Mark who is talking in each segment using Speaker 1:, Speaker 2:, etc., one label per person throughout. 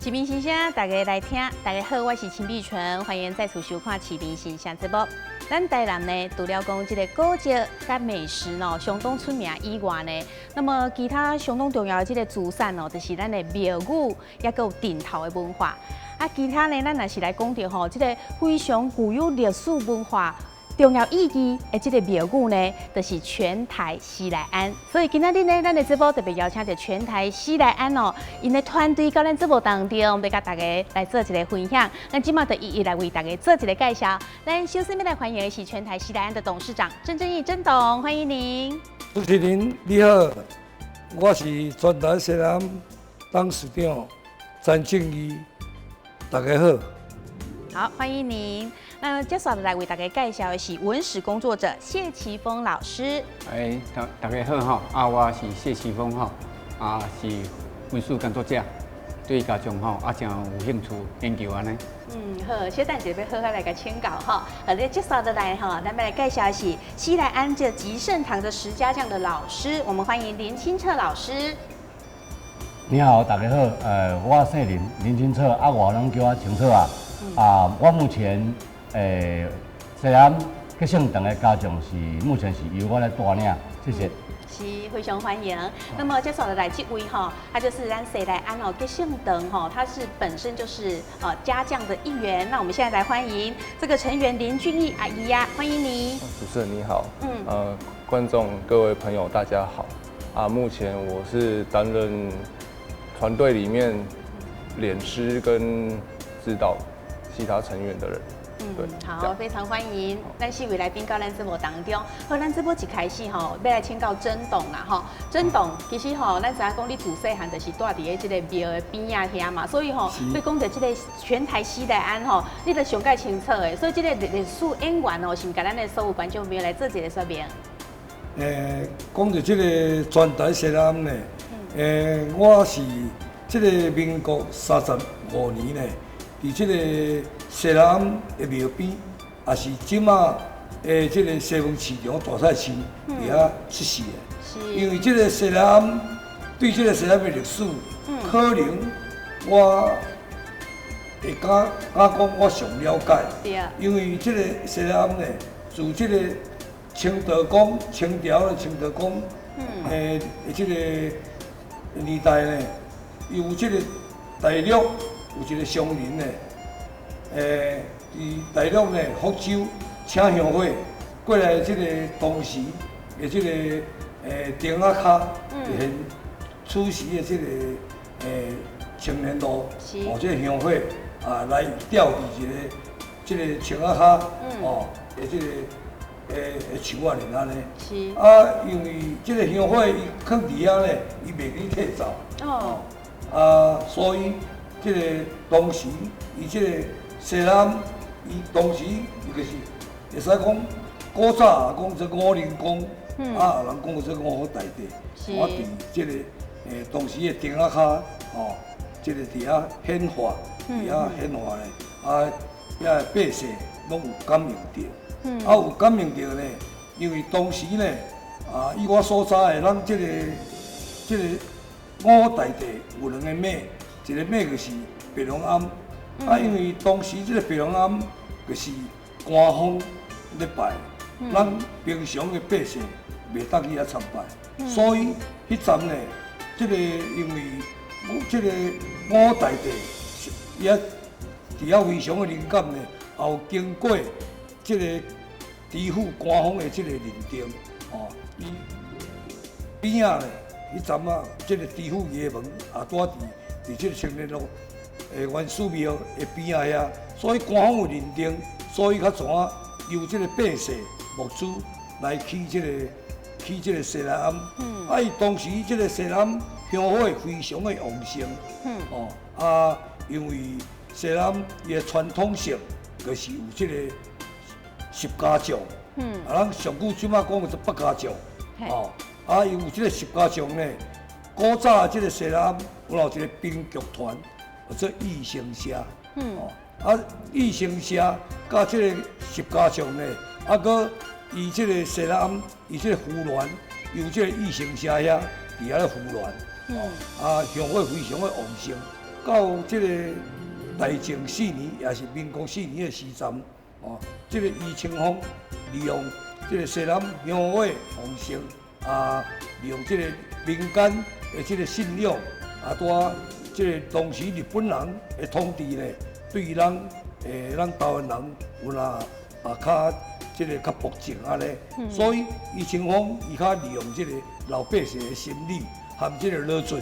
Speaker 1: 市民心聲，大家來聽。大家好，我是陳碧純，歡迎再次收看《市民心聲》節目。咱台南呢，除了講這个古蹟佮美食呢，相當出名以外呢，那麼其他相當重要的這个資產哦，就是咱的廟宇，抑閣有陣頭的文化。啊，其他呢，咱若是來講著吼，這个非常具有歷史文化重要意義的這个廟宇呢，就是全台西來庵。所以今仔日呢，咱的節目特別邀請著全台西來庵哦，𪜶的團隊到咱節目當中，欲佮大家來做一个分享。咱這馬就一一來為大家做一个介紹。咱首先欲來歡迎的是全台西來庵的董事長曾正義曾董，歡迎您。
Speaker 2: 主持人你好，我是全台西來庵董事長曾正義，大家好。
Speaker 1: 好，歡迎您。那接下來為大家介紹的是文史工作者謝奇峰老師。
Speaker 3: 哎，大家好吼，啊，我是謝奇峰吼，啊是文史工作者，對家將吼啊誠有興趣研究按呢。
Speaker 1: 嗯，好，小等一下欲好好來共請教吼。好，咧接下來吼，咱欲來介紹的是西來庵這集聖堂的十家將的老師，我們歡迎林清澈老師。
Speaker 4: 你好，大家好，我姓林，林清澈，啊，外攏叫我清澈啊。啊，我目前西來庵吉聖堂的家將是目前是由我來帶領，謝謝。
Speaker 1: 是非常歡迎。那麼接下來這位吼，他就是咱西來庵哦吉聖堂吼，他是本身就是家將的一員。那我們現在來歡迎這個成員林俊義阿姨呀，歡迎你。
Speaker 5: 主持人你好，觀眾各位朋友大家好。啊，目前我是擔任團隊裡面練師跟指導其他成員的人。對，
Speaker 1: 好，非常歡迎咱四位來賓到咱節目當中。好，咱節目一開始吼，欲來請教曾董啦吼。曾董，其實吼，咱知影講你自細漢就是住佇咧這个廟的邊仔遐嘛，所以吼，你講著這个全台西來庵吼，你都上蓋清楚的。所以這个歷史淵源哦，是毋共咱的所有觀眾朋友來做一个說明。
Speaker 2: 講著這个全台西來庵呢，我是這个民國35年呢，佇這个西來庵的廟邊，也是這馬的這个西門市場大菜市佇遐出世的。因為這个西來庵對這个西來庵的歷史，可能我會敢講我上了解。因為這个西來庵呢，自這个清道光清朝的清道光，這个年代呢，有這个大陸有一个商人呢，佇大陸呢福州請香火過來，這个當時的這个亭仔跤，現此時的這个青年路，哦，這个香火啊來吊佇一个這个亭仔跤，哦的這个樹仔爾按呢。啊，因為這个香火伊囥佇遐咧，伊袂去退走。啊，所以這个當時伊這個西來庵，伊當時伊就是會使講古早講這五靈公，啊，人講這五虎大帝，我佇這个當時的亭仔跤，吼，這个佇遐顯化，佇遐顯化咧，啊，遐百姓攏有感應著，啊，有感應著呢，因為當時呢，啊，以我所知的，咱這个五虎大帝有兩個廟，一個廟就是白龍庵，啊，因為當時這個白龍庵就是官方咧拜，咱平常的百姓袂當去遐參拜，所以彼陣呢，這個因為這個五虎大帝伊遐佇遐非常的靈感呢，也有經過這個知府官方的這個認定，哦，伊邊仔呢，彼陣啊，這個知府衙門也拄佇這個青年路的原始廟的邊仔遐，所以官方有認定，所以較怎啊由這個百姓募資來起這個西來庵。啊，伊當時這個西來庵香火非常的旺盛。哦，啊，因為西來庵伊的傳統性就是有這個十家將。啊，咱上古這馬講的是八家將。哦，啊，伊有這個十家將呢。古早這個西來庵有有一個評劇團，叫做義興社。哦，啊，義興社佮這個十家將呢，啊，閣伊這個西來庵，伊這個扶鸞，由這個義興社遐佇遐咧扶鸞。哦，啊，香火非常的旺盛。到這個大正四年，也是民國四年的時陣，哦，這個余清芳利用這個西南香火旺盛，啊，利用這個民間的這個信仰，啊，拄仔這個當時日本人的統治呢，對咱咱台灣人有若啊較這個較薄情按呢，所以余清芳伊較利用這個老百姓的心理，含這個羅俊、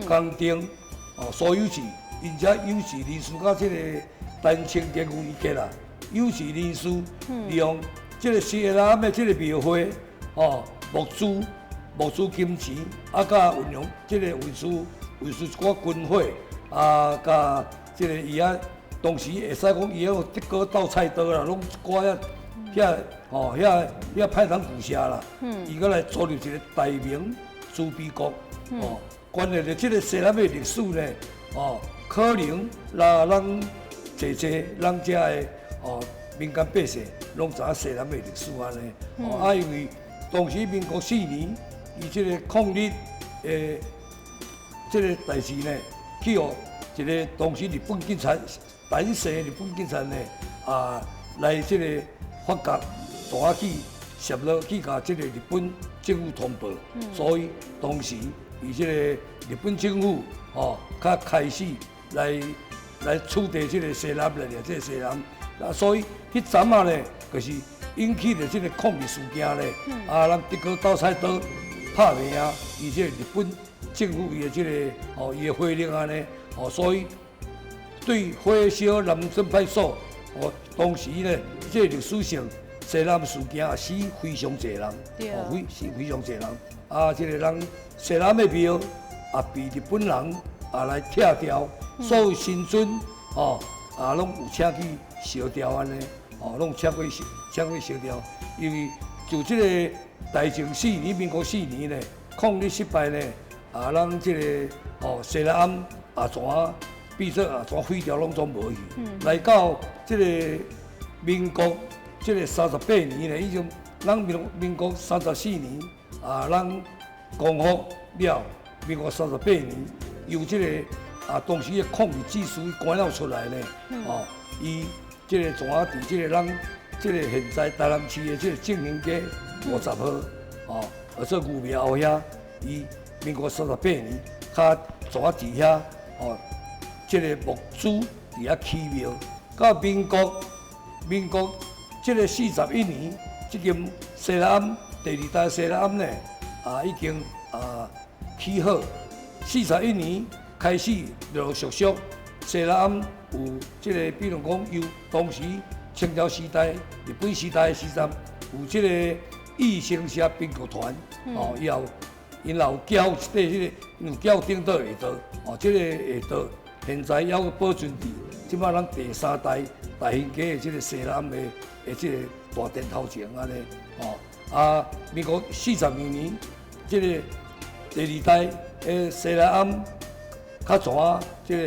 Speaker 2: 江丁哦，所有志，𪜶遮有志人士佮這個陳清德有意見啦，有志人士利用這個西南的這個廟會哦，募資募資金錢，啊，佮運用這個運輸運輸一寡軍費，啊，佮這個伊遐當時會使講伊遐德國鬥菜刀啦，攏一寡遐遐吼遐遐歹人舊社啦，伊閣來組立一個大明儲備國，哦，關係著這個西南的歷史呢，哦，可能若咱濟濟咱遮的哦民間百姓攏知影西南的歷史按呢，哦啊，因為當時民國四年，伊這個抗日的這個代誌呢，去予一個當時日本警察，膽細日本警察呢，啊，來這個發覺，帶我去暹羅去共這個日本政府通報，所以當時伊這個日本政府哦，較開始來來取締這個西南來掠這個西南，啊，所以彼陣仔呢，就是引起著這個抗日事件咧，啊，咱德國鬥菜刀拍袂贏，伊這個日本政府伊的這個哦，伊的火力按呢，哦，所以對火燒南村派出所，哦，當時呢，這個歷史上西南事件也死非常濟人，哦，非死非常濟人，啊，這個人西南的廟也被日本人也來拆掉，所有神尊哦，也攏有請去燒掉按呢，哦，攏請去燒，請去燒掉，因為就這個大正四年、民國四年呢，抗日失敗呢，啊，咱這個哦西南庵也怎變做也怎毀掉，攏總無去。來到這個民國這個38年呢，已經咱民民國34年啊，咱光復了，民國三十八年由這個啊當時的抗日志士趕了出來呢，哦，伊這個怎啊佇這個咱這個現在台南市的這個正興街50號，哦，或者牛廟後遐，伊民國三十八年，較怎啊佇遐哦，這個募資佇遐起廟，到民國民國這個41年，這間西南庵第二代西南庵呢，啊已經啊起好。41年開始陸陸續續西南庵有這個，比如講由當時清朝時代、日本時代的時陣，有這個義興社檳劇團，哦，以後𪜶也有交一塊彼個，有交頂倒下道，哦，這個下道現在猶閣保存佇，這擺咱第三代大興街的這個西南的這個大殿頭前按呢，哦，啊，民國42年，這個第二代的西南庵較怎啊？這個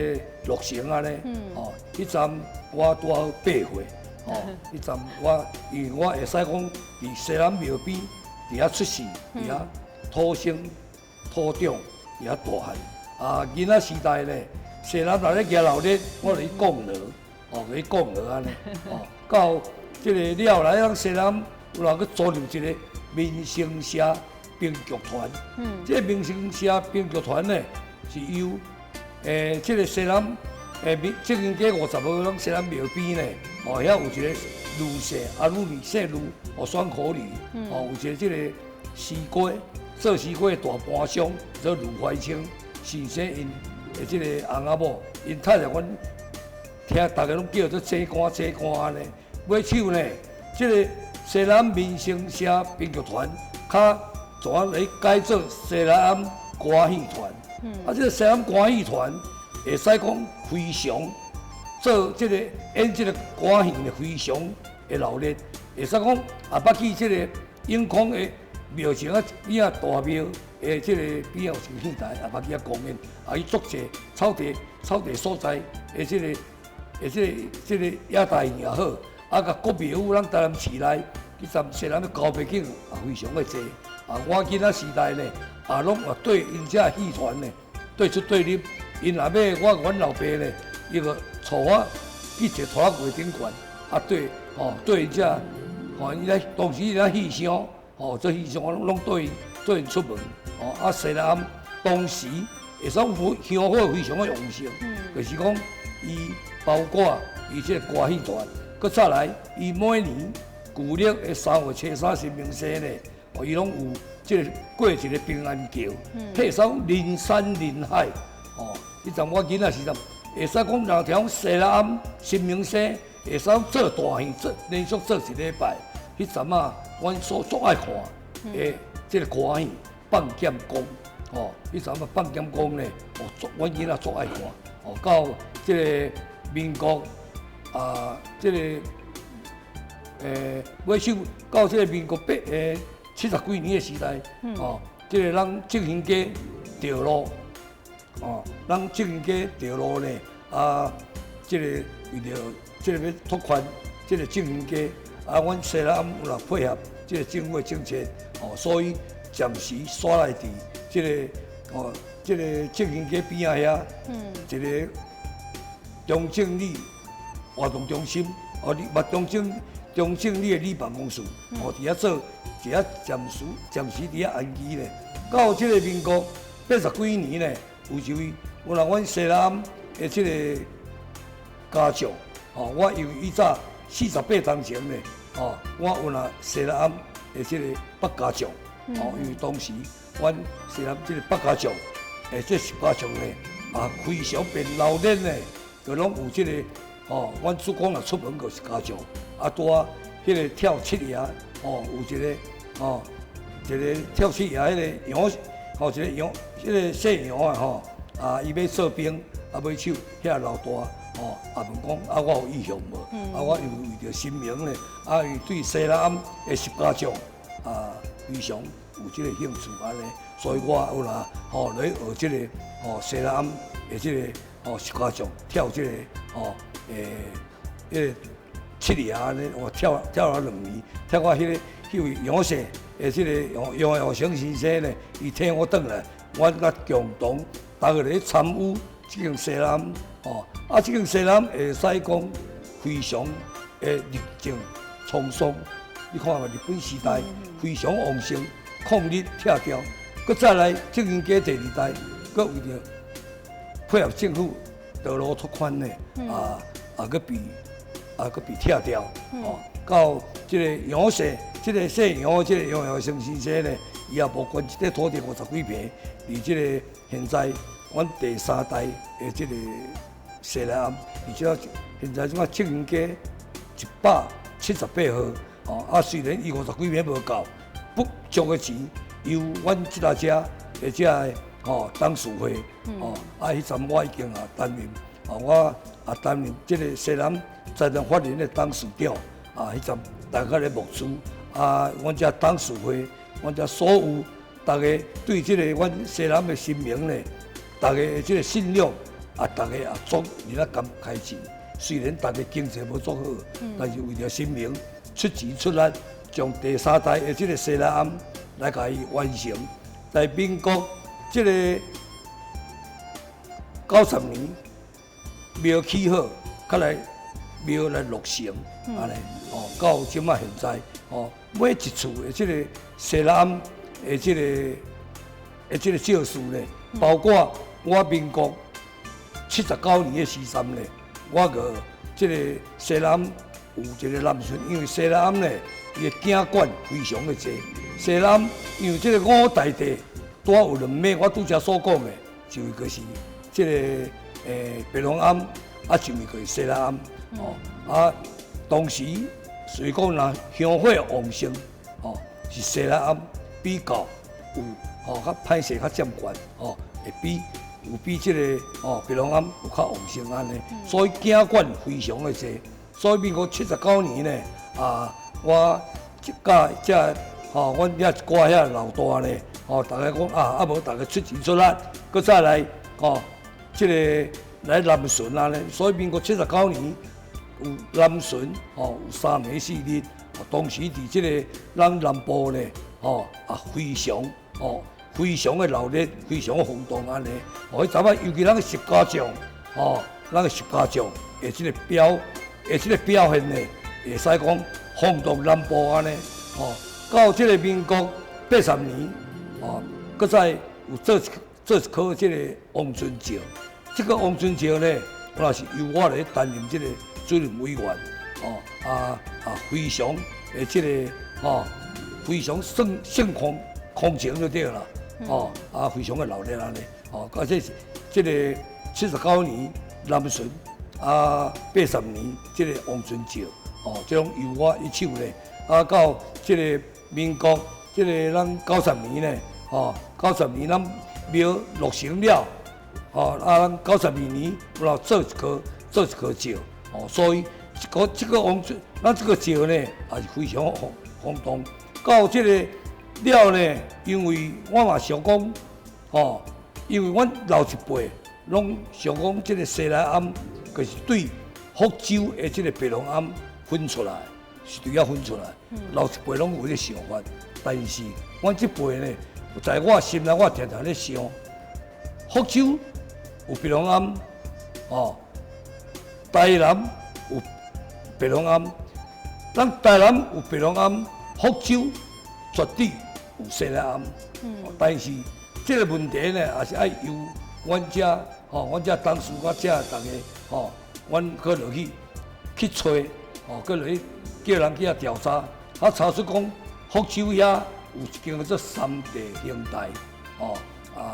Speaker 2: 落成按呢，哦，彼陣我拄好8歲，哦，彼陣我因為我會使講佇西南廟邊佇遐出世，佇遐土生土長，佇遐大漢。啊，囡仔時代呢，西南若咧舉鬧熱，我就去講鑼，哦，去講鑼按呢，哦，到這個了後來，咱西南有人閣組入一個民生社檳劇團。這個民生社檳劇團呢，是由這個西南民正興街50號，咱西南廟邊呢，哦，遐有一個呂姓啊，呂米姓呂，哦，雙口呂，哦，有一個這個西瓜做西瓜的大盤商，做呂懷清先生𪜶的這個翁仔某，𪜶太太阮聽大家攏叫做這官這官按呢。尾手呢，這個西南民生社檳劇團，較怎啊來改做西南庵歌戲團。啊，這個西南歌戲團會使講非常做這個演這個歌戲的非常的熱鬧，會使講也捌去這個永康的廟前啊邊仔大廟的這個邊仔有一個戲台，也捌去遐公演，也去足濟草地草地所在的這個的這個這個野大戲也好，啊，佮國廟咱台南市內，彼陣西南的交白景也非常的濟。啊，我囡仔時代呢，也攏有對𪜶遮戲團呢，對出對入， 𪜶若欲我阮老爸咧，伊就帶我去坐拖仔櫃頂懸，啊對，吼對𪜶遮，吼伊咧當時伊咧戲箱，吼做戲箱，我攏攏綴𪜶綴𪜶出門，吼啊西來庵當時會使講香火非常的旺盛，就是講伊包括伊這個歌戲團，閣再來伊每年舊曆的3月初3神明生咧，哦伊攏有這個過一個平安橋，彼使人山人海，哦，彼陣我囡仔時陣，會使講若聽講西來庵神明生，會使做大戲，做連續做一禮拜。彼陣啊，阮所足愛看的這個歌戲《放劍功》，哦，彼陣啊放劍功咧，哦，足阮囡仔足愛看，哦，到這個民國啊，這個尾首到這個民國八70幾年的時代，哦，這個咱正興街道路，哦，咱正興街道路咧，啊，這個為著這個欲拓寬這個正興街，啊，阮西來庵有來配合這個政府的政策，哦，所以暫時煞來佇這個哦，這個正興街邊仔遐，一個中正里活動中心，哦，你嘛中正中正里的里辦公室，哦，佇遐做一遐暫時暫時佇遐安居咧。到這個民國80幾年咧，有一位有人阮西來庵的這個家長，哦，我因為以早48冬前咧，哦，我有若西來庵的這個百家將，哦，因為當時阮西來庵這個百家將，這十家將咧，啊，非常變鬧熱咧，就攏有這個，哦，阮主管若出門就是家將，啊，拄仔彼個跳七爺，哦，有一個，哦，一個跳七爺彼個楊，吼，一個楊，彼個姓楊的吼，啊，伊欲做兵，啊，尾手遐老大，吼，啊問講，啊，我有意向無？啊，我因為為著神明咧，啊，伊對西來庵的十家將，啊，非常有這個興趣按呢，所以我有啦，吼，來學這個，吼，西來庵的這個，吼，十家將跳這個，吼，彼個七爺按呢，我跳跳了2年，跳到彼個彼位楊姓的這個楊楊耀成先生咧，伊替我轉來，阮佮共同逐个咧參與這間西來庵，吼，啊，這間西來庵會使講非常的歷盡滄桑。你看嘛，日本時代非常旺盛，抗日拆掉，閣再來正興街第二代，閣為著配合政府道路拓寬咧，啊啊，閣被啊閣被拆掉，哦，到這個楊姓，這個姓楊，這個楊耀成先生咧，伊也無捐這塊土地50幾坪，佇這個現在阮第三代的這個西來庵，而且現在這馬正興街178號，哦，啊雖然伊50幾坪無夠，不足的錢由阮這大遮的這個吼董事會，哦，啊彼陣我已經也擔任，哦，我也擔任這個西來庵財團法人的董事長，啊，彼陣大家咧募資，啊，阮這董事會，阮這所有逐家對這個阮西來庵的神明咧，逐家的這個信仰，啊，逐家也足熱力共開錢。雖然逐家經濟無足好，但是為著神明出錢出力，將第三代的這個西來庵來共伊完成。在民國這個90年廟起好，較來廟來落成，按呢哦，到這馬現在哦，每一次的這個西來庵的這個的這個祭事咧，包括我民國79年的時陣咧，我個這個西來庵有一個南巡，因為西來庵咧，伊的景觀非常的濟。西來庵因為這個五大帝拄仔有兩暝，我拄才所講的，一位就是這個白龍庵，啊，一位就是西來庵。哦，啊，當時雖講若香火旺盛，哦，是西來庵比較有，哦，較歹勢較佔懸，哦，會比有比這個哦白龍庵有較旺盛按呢，所以景觀非常的濟。所以民國79年呢，啊，我佮這吼，阮遐一寡遐老大咧，吼，逐家講啊，啊無逐家出錢出力，閣再來吼，這個來南巡啊咧。所以民國七十九年有南巡，吼，有3暝4日，當時佇這個咱南部咧，吼啊非常吼，非常的鬧熱，非常的轟動按呢。哦，彼陣仔尤其咱的十家將，哦，咱的十家將的這个表，的這个表現呢，會使講轟動南部按呢。哦，到這个民國80年，哦，閣再有做一顆這个王春石。這个王春石呢，我也是由我來擔任這个主任委員，哦，非常的這个，哦，非常盛盛況空前就對啦，哦，非常的鬧熱按呢，哦，而且是這个79年南巡，80年這个王春石，哦，這種由我一手咧，到這个民國這个咱90年呢，哦，九十年咱廟落成了，哦，咱92年有做一顆石，哦，所以這個王春，咱這個石呢，也是非常轟動。到這个了呢，因為我嘛想講，吼，因為阮老一輩攏想講，這个西來庵就是對福州的這个白龍庵分出來，是對遐分出來。老一輩攏有這个想法，但是阮這輩呢，在我心內，我定定咧想，福州有白龍庵，哦，台南有白龍庵，咱台南有白龍庵，福州絕對有西來庵。但是這个問題呢，也是愛由阮遮，吼，阮遮董事佮遮逐家，吼，阮閣落去去揣，吼，閣落去叫人去遐調查，查出講福州遐有一間叫做三地兄弟，吼，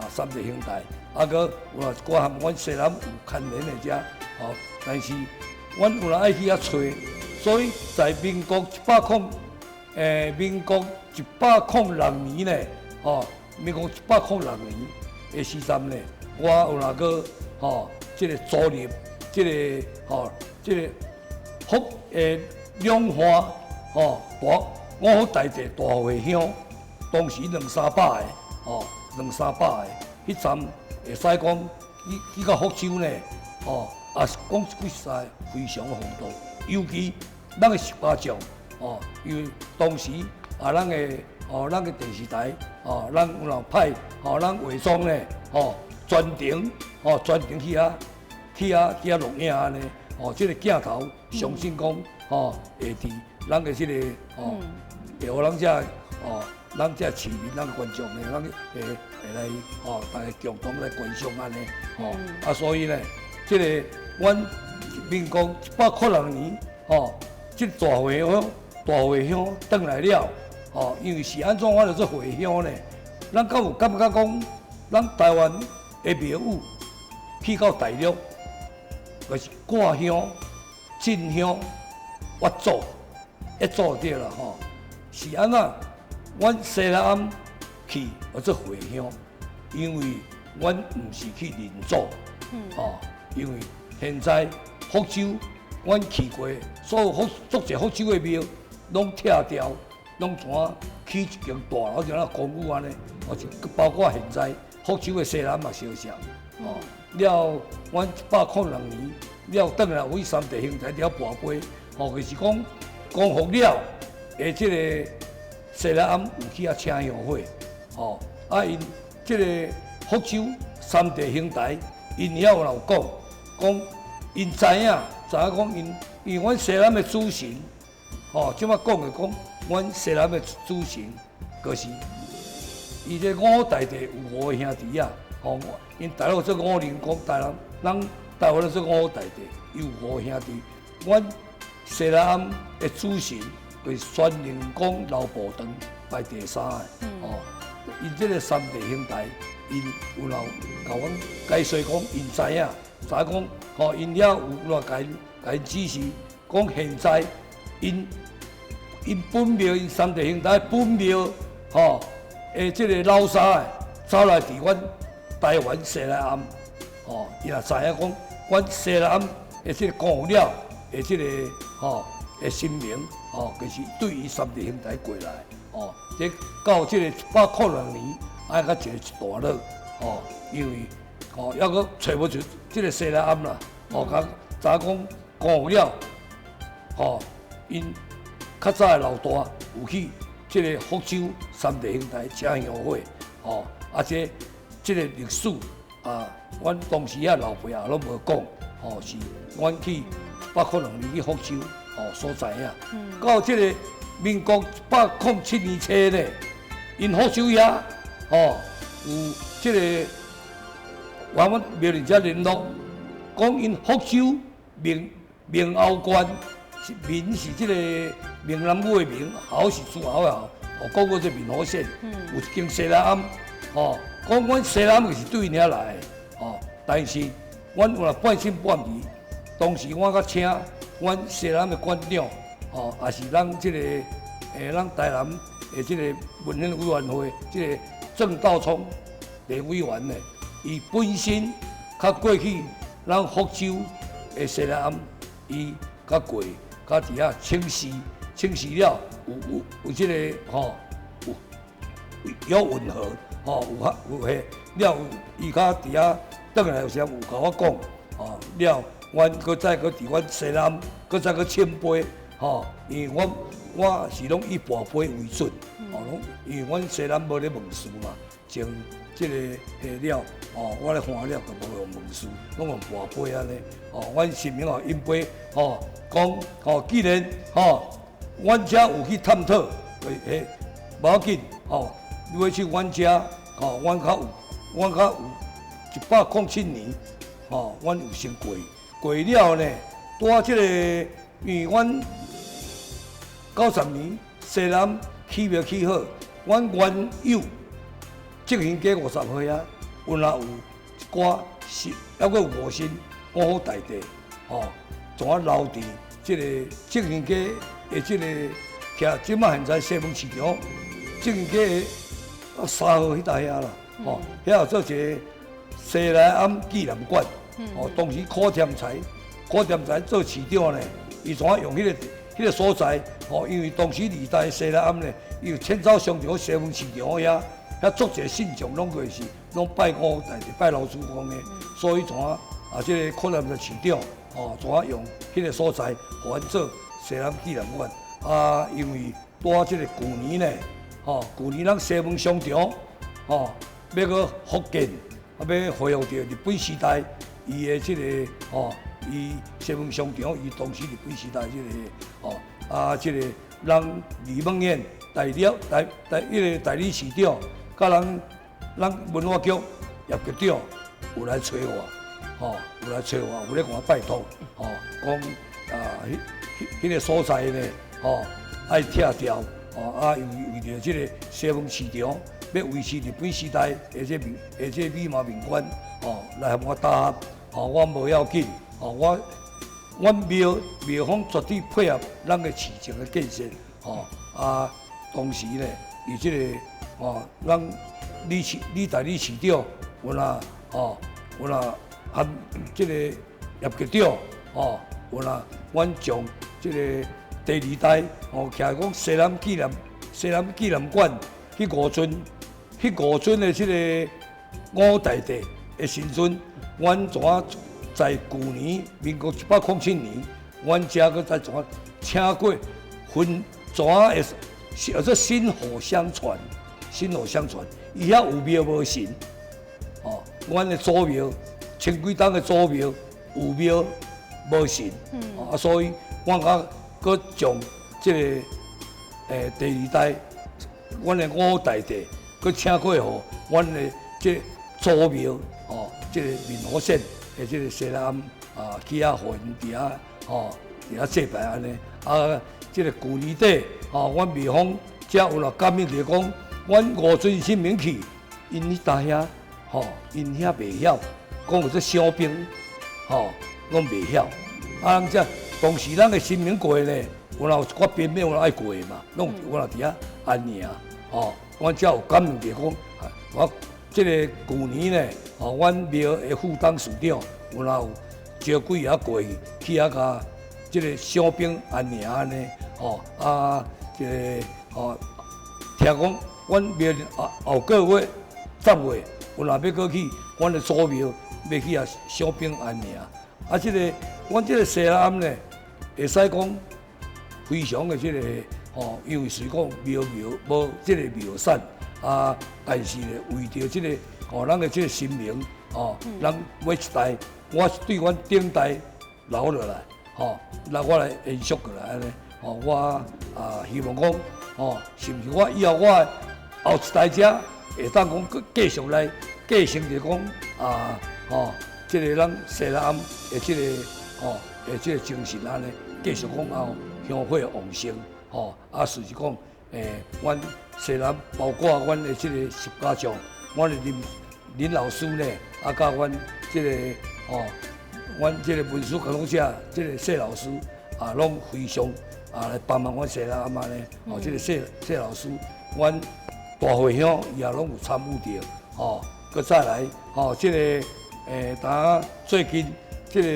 Speaker 2: 三地兄弟，閣有一寡和阮西南有牽連的遮，吼，但是阮有人愛去遐揣，所以在民國106年呢，吼，民國106年的時陣呢，我有那個吼，這个組立，這个吼，這个福兩岸吼大五福大地大回鄉，當時兩三百个，吼，兩三百个，彼陣會使講去到福州呢，吼，也是講一句實在非常轟動，尤其咱的十家將，吼，因為當時咱的哦，咱的電視台，哦，咱有人派，哦，咱畫妝呢，吼，專程，吼，專程去遐，去遐錄影按呢，哦，這个鏡頭相信講，吼，會佇咱的這个，吼，會予咱這，哦，咱這市民、咱觀眾呢，咱會來，吼，大家共同來觀賞按呢，吼，所以呢，這个阮民國106年，吼，這个大回鄉轉來了。哦，因為是按怎我就做回鄉呢？咱敢有感覺講，咱台灣的廟宇去到大陸，就是掛香、進香、越祖、越祖對啦吼。是按怎？阮西來庵去叫做回鄉，因為阮毋是去認祖，吼，因為現在福州，阮去過所有足濟福州的廟，攏拆掉。攏怎起一間大樓，像咱公寓按呢，哦，就包括現在福州的西南嘛相像，哦，了，阮106年了，轉來有三弟兄弟佇遐跋杯，哦，就是講光復了的這个西來庵有去遐請香火，哦，𪜶這个福州三弟兄弟，𪜶遐有人講，講𪜶知影講𪜶，因為阮西南的主神，哦，這擺講的講。阮西南的主神，就是伊這五大地有五个兄弟啊，吼，𪜶大陸做五靈宮，台南，咱台灣做五大地，伊有五个兄弟。阮西來庵的主神就是宣靈宮劉步堂排第三个，吼，𪜶這个三弟兄弟，𪜶有留共阮解說講，𪜶知影，知影講，吼，𪜶遐有來共𪜶指示，講現在𪜶本廟，𪜶三弟兄弟本廟，吼，的這个老三的走來佇阮台灣西來庵，吼，伊若知影講，阮西來庵的這个光復了的這个吼的神明，吼，就是對伊三弟兄弟過來，吼，這到這个106年，愛較一个一段落，吼，因為吼猶閣揣無著這个西來庵啦，吼，較知影講光復了，吼，𪜶較早的老大有去這个福州三弟兄弟請香火，吼，啊，這個歷史啊，阮當時遐老輩也攏無講，吼，是阮去102年去福州，吼，所知影。到這個民國107年初咧，𪜶福州遐，吼，有這個，我阮廟里遮聯絡，講𪜶福州明明侯縣，是明是這個閩南語的明，侯是諸侯的侯，哦，講過這閩和縣，有一間西來庵，吼，講阮西來庵就是對𪜶遐來的，吼，但是阮有若半信半疑，當時我閣請阮西來庵的館長，吼，也是咱這個咱台南的這個文獻委員會這個鄭道聰的委員呢，伊本身較過去咱福州的西來庵，伊較過，較佇遐請示，請示了有這個吼，有吻合，吼，有合有彼了，伊較佇遐轉來有時陣有共我講，吼，了，阮閣再閣佇阮西來庵，閣再閣請杯，吼，因為我是攏以跋杯為準，吼，攏因為阮西來庵無咧問事嘛，從這個彼了，吼，我咧看了就無用問事，攏用跋杯按呢，吼，阮神明吼飲杯，吼，講，吼，既然吼，阮遮有去探討，彼，無要緊，吼，你欲去阮遮，吼，阮較有107年，吼，阮有先過，過了呢，拄仔這個，因為阮90年西來庵起廟起好，阮原有正興街50號遐，有若有一寡神，猶閣有五神五福大帝，吼，怎啊留佇這個正興街的這個，徛這馬現在西門市場正興街的3號彼搭遐啦，吼，遐有做一個西來庵紀念館，吼，當時柯添財做市長呢，伊怎啊用彼個所在，吼，因為當時二代西來庵呢，伊有遷走商場西門市場遐，遐足濟信眾攏過是攏拜五福大帝、拜老祖公的，所以怎啊啊，這個柯添財市長，吼，怎啊用彼個所在，予阮做西來庵紀念館。啊，因為拄仔這個舊年呢，吼，舊年咱西門商場，吼，欲閣復建，啊，欲恢復著日本時代伊的這個，吼，伊西門商場，伊當時日本時代這個，吼，啊，這個咱李孟諺代了代代彼個代理市長，佮咱文化局葉局長有來揣我，吼，有來揣我，有咧共我拜託，吼，講啊，彼個所在呢，吼，愛拆掉，吼，啊，因為為著這個西門市場欲維持日本時代的這面的這美貌面觀，吼，來予我答合，吼，我無要緊，吼，阮廟廟方絕對配合咱的市政的建設，吼，啊，當時呢，伊這個，吼，咱李代理市長，有若，吼，有若含這個葉局長，吼，有若阮將這個第二代，吼，徛講西南紀念館，彼五尊的這個五大帝的神尊，阮怎啊在舊年民國107年，阮遮閣再怎啊請過分怎啊會叫做薪火相傳，薪火相傳，伊遐有廟無神，哦，阮的祖廟千幾冬的祖廟有廟無神，啊，所以我閣閣將這個第二代，阮的五大帝閣請過予阮的這個祖廟，哦，這個閩和縣的這個西來庵啊，去遐予𪜶佇遐，吼，佇遐祭拜按呢。啊，這個舊年底，吼，阮廟方才有來感應著講，阮五尊神明去，𪜶彼搭遐，吼，𪜶遐袂曉，講有這小兵，吼，攏袂曉。啊，咱這當時咱的神明過呢，有若有一寡兵馬有愛過嘛，攏有若佇遐安營，吼，阮才有感應著講，我這個舊年呢，吼，阮廟的副董事長有若有招幾個過去，去遐共這個小兵安營按呢，吼，啊，這個吼，聽講阮廟後後個月10月有若欲閣去，阮的祖廟欲去遐小兵安營，啊，這個阮這個西來庵呢，會使講非常的這個吼，因為雖講廟廟無這個廟產，啊，但是咧，為著這个吼，咱的這个神明吼，咱每一代，我是對阮頂代留落來，吼，那我來延續過來按呢，吼，我啊希望講，吼，是毋是我以後我的後一代者會當講閣繼續來繼承著講啊，吼，這个咱西來庵的這个吼的這个精神按呢，繼續講後香火旺盛，吼，啊，就是講，阮西南包括阮的這個十家將，阮的林林老師呢，啊，佮阮這个吼，阮這个文書工作者，這个謝老師啊，攏非常啊來幫忙阮西南庵按呢，哦，這个謝謝老師，阮大會鄉伊也攏有參與著，吼，閣再來，吼，這个當最近這个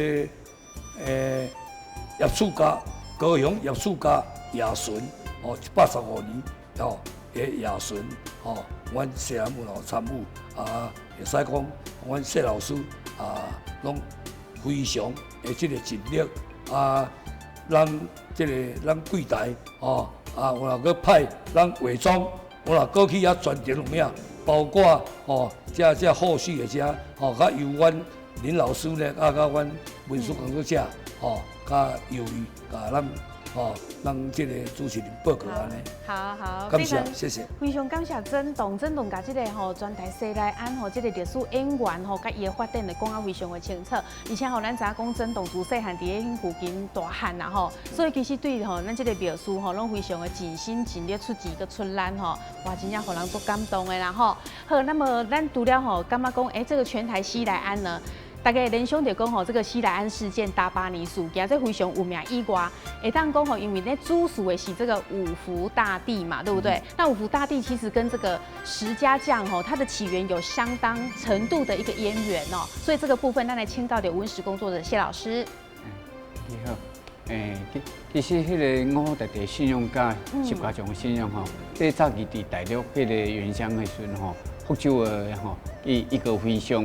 Speaker 2: 葉厝家高雄葉厝家夜巡，吼，115年，吼的夜巡，吼，阮西南有參與，啊，會使講，阮謝老師啊，攏非常的這个盡力，啊，咱這个咱櫃台，吼，啊，有若閣派咱化妝，有若閣去遐傳承有影，包括吼，這這後續的這，吼，較由阮林老師呢，啊，佮阮文書工作者，吼，較由伊共咱。吼，咱這个主持人報告按呢。
Speaker 1: 好好，
Speaker 2: 感謝，謝謝。
Speaker 1: 非常感謝曾董，曾董共這个吼全台西來庵吼這个歷史淵源吼，佮伊的發展來講啊非常的清楚。而且吼，咱知影講曾董自細漢佇咧彼附近大漢啦吼，所以其實對吼咱這個廟事吼，攏非常的盡心盡力出錢閣出力吼，哇，真正予人足感動的啦吼。好，那麼咱除了吼感覺講，欸，這个全台西來庵呢？大家聯想著講吼，這个西來庵事件、大巴尼事件，這非常有名以外，會當講吼，因為咧主祀的是這个五福大帝嘛，對不對？那五福大帝其實跟這個十家將吼，它的起源有相當程度的一個淵源哦。所以這個部分，咱來請教著文史工作者謝老師。
Speaker 3: 你好，欸，其實彼个五福大帝信仰佮十家將信仰吼，這早期佇大陸彼个原鄉的時陣吼，福州的吼，伊伊個非常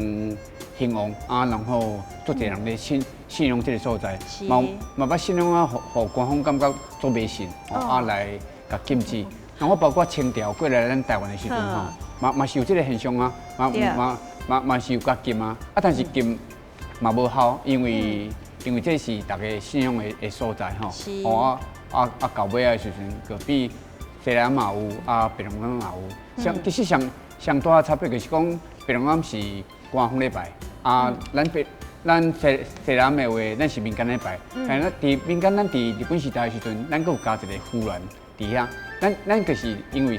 Speaker 3: 興旺啊，然後足濟人咧信信仰這个所在，嘛嘛捌信仰啊，予予官方感覺足迷信，啊來共禁止。然後包括清朝過來咱台灣的時陣吼，嘛嘛是有這个現象啊，嘛嘛嘛嘛是有共禁啊，啊但是禁嘛無效，因為因為這是大家信仰的的所在吼。哦啊啊啊到尾仔的時陣，隔壁西來庵嘛有，啊白龍庵嘛有。像其實上上大的差別就是講，白龍庵是官方咧拜。啊，咱白咱西西來庵的話，咱是民間咧拜。但咱佇民間，咱佇日本時代的時陣，咱閣有加一个符鸞佇遐。咱咱就是因為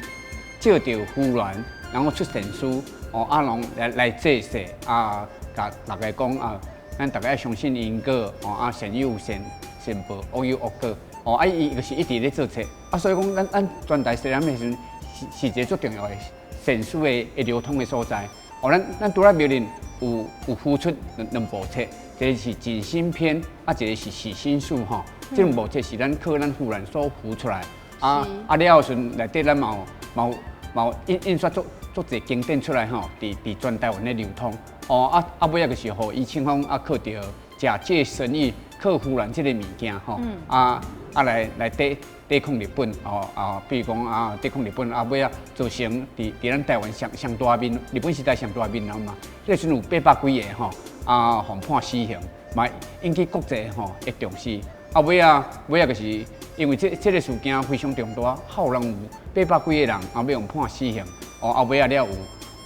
Speaker 3: 借著符鸞，然後出善師，哦，啊，攏來來祭祀，啊，共大家講啊，咱大家愛相信因果，哦，啊，善有善善報，惡有惡果，哦，啊，伊就是一直咧做冊，啊，所以講咱咱全台西來庵的時陣，是是一个足重要的善事的的流通的所在。哦，咱咱除了廟裡有有付出兩兩部冊，一個是盡心篇，啊，一個是洗心術吼。這兩部冊是咱靠咱符鸞所符出來，啊啊了後時陣內底咱嘛有嘛有嘛有印印刷足足濟經典出來吼，佇佇全台灣咧流通。哦啊啊尾仔就是予余清芳啊靠著假借神意，靠符鸞這个物件吼，啊啊來來抵抵抗日本哦啊，比如講啊抵抗日本啊尾仔造成佇佇咱台灣上上大面日本時代上大面人嘛，彼時陣有八百幾个吼啊，予判死刑，嘛引起國際吼的重視。啊尾仔尾仔就是因為這這个事件非常重大，後人有八百幾个人啊欲予判死刑，哦啊尾仔了有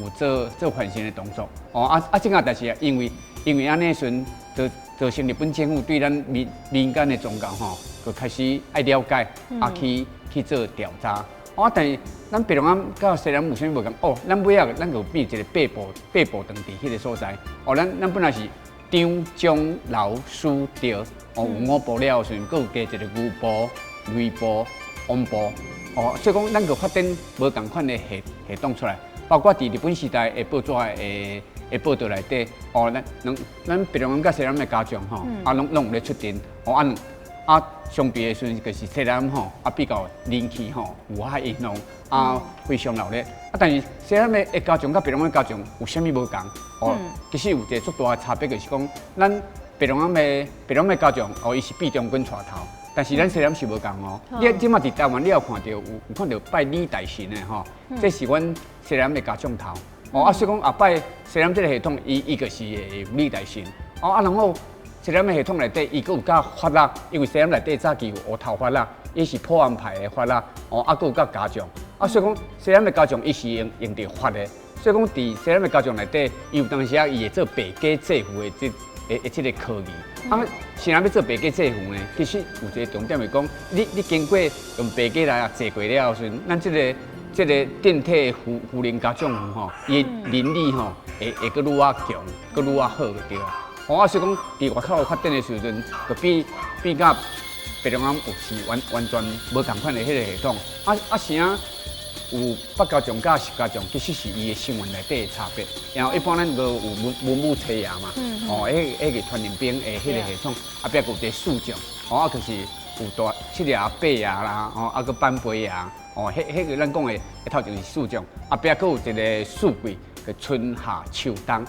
Speaker 3: 有做做反身的動作，哦啊啊這個代誌啊，因為因為按呢時陣造造成日本政府對咱民民間的宗教吼，就開始愛了解，啊去去做調查。哦，但是咱白龍庵佮西來庵有啥物無仝？哦，咱尾仔咱就變一个八部八部堂佇彼个所在。哦，咱咱本來是張鍾劉施趙，哦有五部了後時陣，閣有加一个牛部、雷部、王部。哦，所以講咱閣發展無仝款的系系統出來，包括佇日本時代的報紙的的報道內底，哦，咱咱咱白龍庵佮西來庵的家長吼，啊，攏攏有咧出陣，哦，啊，啊，相比的時陣，就是西來庵吼，啊比較人氣吼有較興旺，啊非常熱鬧。啊，但是西來庵的家長佮白龍庵的家長有啥物無仝？哦，其實有一個足大的差別，就是講咱白龍庵的白龍庵的家長，哦，伊是畢中軍帶頭，但是咱西來庵是無仝哦。你這馬佇台灣，你有看著有有看著拜李大神的吼，這是阮西南的家将頭。哦，啊，所以講後擺西南這个系統，伊就是會取代性。哦，啊，然後西南的系統內底，伊閣有佮法律，因為西南內底早期有烏頭法律，伊是普安派的法律，哦，啊，閣有佮家將。啊，所以講西南的家將，伊是用著法的。所以講，佇西南的家將內底，伊有當時啊，伊會做白家制服的這個科儀。啊，啥人欲做白家制服呢？其實有一個重點是講，你經過用白家來坐過了後時陣，咱這個電體符靈家將吼，伊的靈力吼會閣愈較強，閣愈較好就對啊。哦，啊，所以講佇外口發展的時陣，就比佮白龍庵有是完全無仝款的彼个系統。啊啊，啥有八家將佮十家將，其實是伊的成員內底的差別。然後一般咱無有文武車爺嘛，哦，彼個傳令兵的彼個系統，後壁閣有一個四將，哦，啊，就是有大七爺八爺啦，哦，啊，閣班杯爺，哦，彼個咱講的頭前是四將，後壁閣有一個四季，叫春夏秋冬，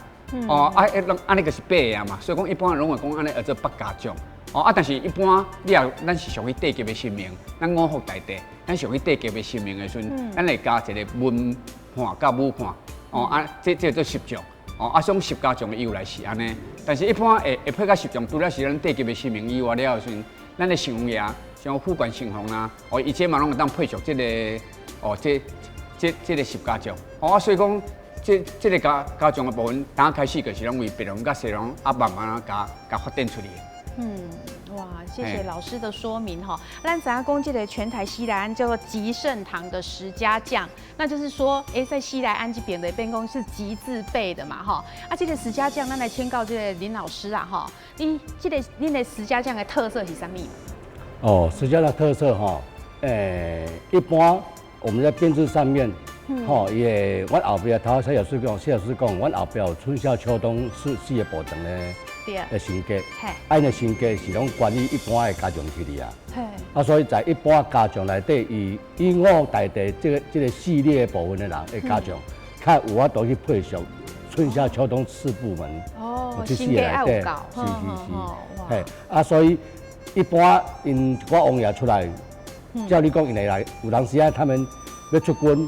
Speaker 3: 哦，啊，彼攏按呢就是八爺嘛，所以講一般攏會講按呢叫做八家將。哦啊，但是一般你若咱是屬於低級的神明，咱五福大帝，咱屬於低級的神明的時陣，咱會加一個文判佮武判，哦啊，這做十將，哦啊，種十家將的由來是按呢，但是一般會配佮十將，除了是咱低級的神明以外了的時陣，咱的神王爺，像富官神王啦，哦，伊這嘛攏會當配屬這个，哦，這個十家將，哦啊，所以講，這個家將的部分，當開始就是攏為白龍佮西龍啊慢慢共發展出來。
Speaker 1: 嗯，哇，謝謝老師的說明哈。咱知影講這个全台西來庵叫做吉盛堂的十家將，那就是說，哎，在西來庵這邊的變講是吉字輩的嘛哈。啊，這个十家將，咱來請教這个林老師啊哈，你這个恁的十家將的特色是啥物？
Speaker 4: 哦，十家的特色哈，欸，一般我們在編制上面，吼，也阮後壁頭謝老師講，謝老師講，阮後壁有春夏秋冬四個部門的。的神格，啊，𪜶的神格是攏關於一般的家將去的啊。啊，所以在一般家將內底，以五福大帝這個系列部分的人的家將，較有法度去配屬春夏秋冬四部門。
Speaker 1: 哦，這四个內底，
Speaker 4: 是是是，嘿，啊，所以一般𪜶一寡王爺出來，照你講，𪜶會來，有當時啊，他們欲出軍，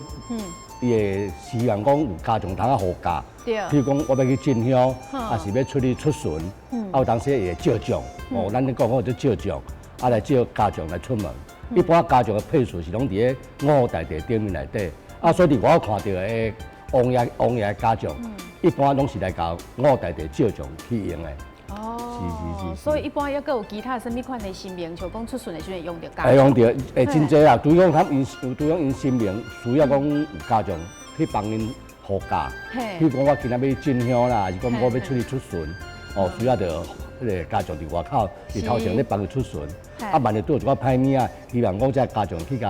Speaker 4: 伊會希望講有家將通啊護駕。譬如講，我欲去進香，抑是欲出去出巡，啊有當時會借將，哦，咱咧講講就借將，啊來借家將來出門。一般家將的配屬是攏佇咧五福大帝頂面內底，啊，所以佇我看著的王爺的家將，一般攏是來共五福大帝借將去用的。
Speaker 1: 哦，是是是。所以一般猶閣有其他啥物款的神明，像講出巡的時陣會用著家將。
Speaker 4: 會用著，會真濟啊！除講他𪜶，除講𪜶神明需要講有家將去幫𪜶護駕，譬如講我今仔欲進香啦，抑是講我欲出去出巡，哦，需要著彼个家將佇外口，佇頭前咧幫伊出巡。啊，萬一拄著一寡歹物仔，希望講這家將去共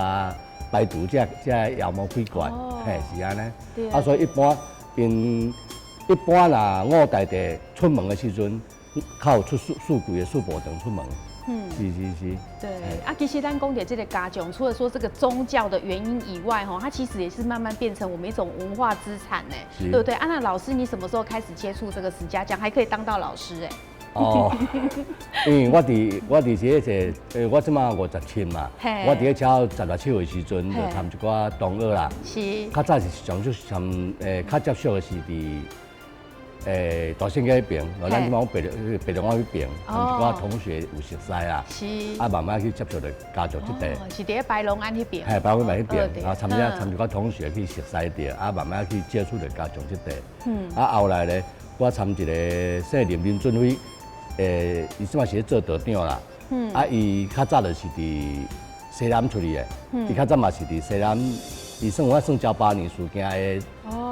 Speaker 4: 排除這妖魔鬼怪，嘿，是按呢。啊，所以一般𪜶一般若五福大帝出門的時陣，較有出四季的四部長出門。嗯，是是是。
Speaker 1: 對啊，其實咱講著這个家將，除了說這個宗教的原因以外，吼，它其實也是慢慢變成我們一種文化資產呢，對不對？啊，那老師，你什麼時候開始接觸這個十家將，還可以當到老師？哎。
Speaker 4: 哦，因為我佇這個，我這馬57嘛，我佇咧超16、7歲時陣就參一寡同學啦。較早是上出上較接觸的是佇大聖街彼爿，咱這馬講白龍灣彼爿，參一寡同學有熟似啦。啊，慢慢去接觸著家將這塊。
Speaker 1: 是佇咧白龍庵彼爿。
Speaker 4: 嘿，白龍灣彼爿，然後參加參一寡同學去熟似著，啊，慢慢去接觸著家將這塊。啊，後來咧，我參一个姓林林俊輝，伊這馬是咧做道長啦。啊，伊較早就是佇西南出去的。伊較早嘛是佇西南，伊算我算噍吧哖事件的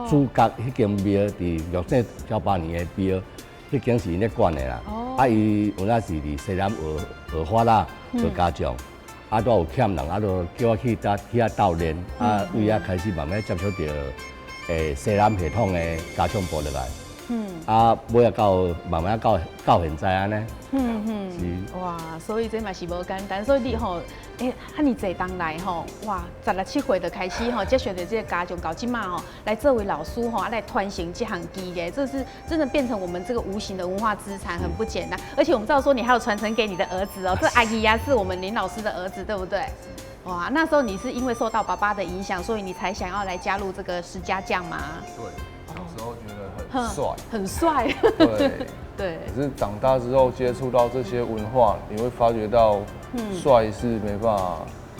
Speaker 4: 主角，彼間廟佇玉井噍吧哖的廟，彼間是𪜶咧管的啦。啊，伊有影是佇西南學學法啦，學家將，啊，拄有欠人，啊，就叫我去搭去遐鬥練，啊，為遐開始慢慢接觸著西南系統的家將部落來。啊，尾仔到慢慢到現在按呢。是。
Speaker 1: 哇，所以這嘛是無簡單，所以你吼，欸，遐爾濟冬來吼，哇，16、17歲就開始吼接觸著這個家將，到這馬吼來作為老師吼，啊來傳承這項技藝，這是真的變成我們這個無形的文化資產，很不簡單。而且我們知道說你還有傳承給你的兒子哦，這阿姨呀是我們林老師的兒子，對不對？哇，那時候你是因為受到爸爸的影響，所以你才想要來加入這個十家將嗎？
Speaker 5: 對，小時候覺得很帥，
Speaker 1: 很帥。
Speaker 5: 對。可是長大之後接觸到這些文化，你會發覺到，帥是沒辦法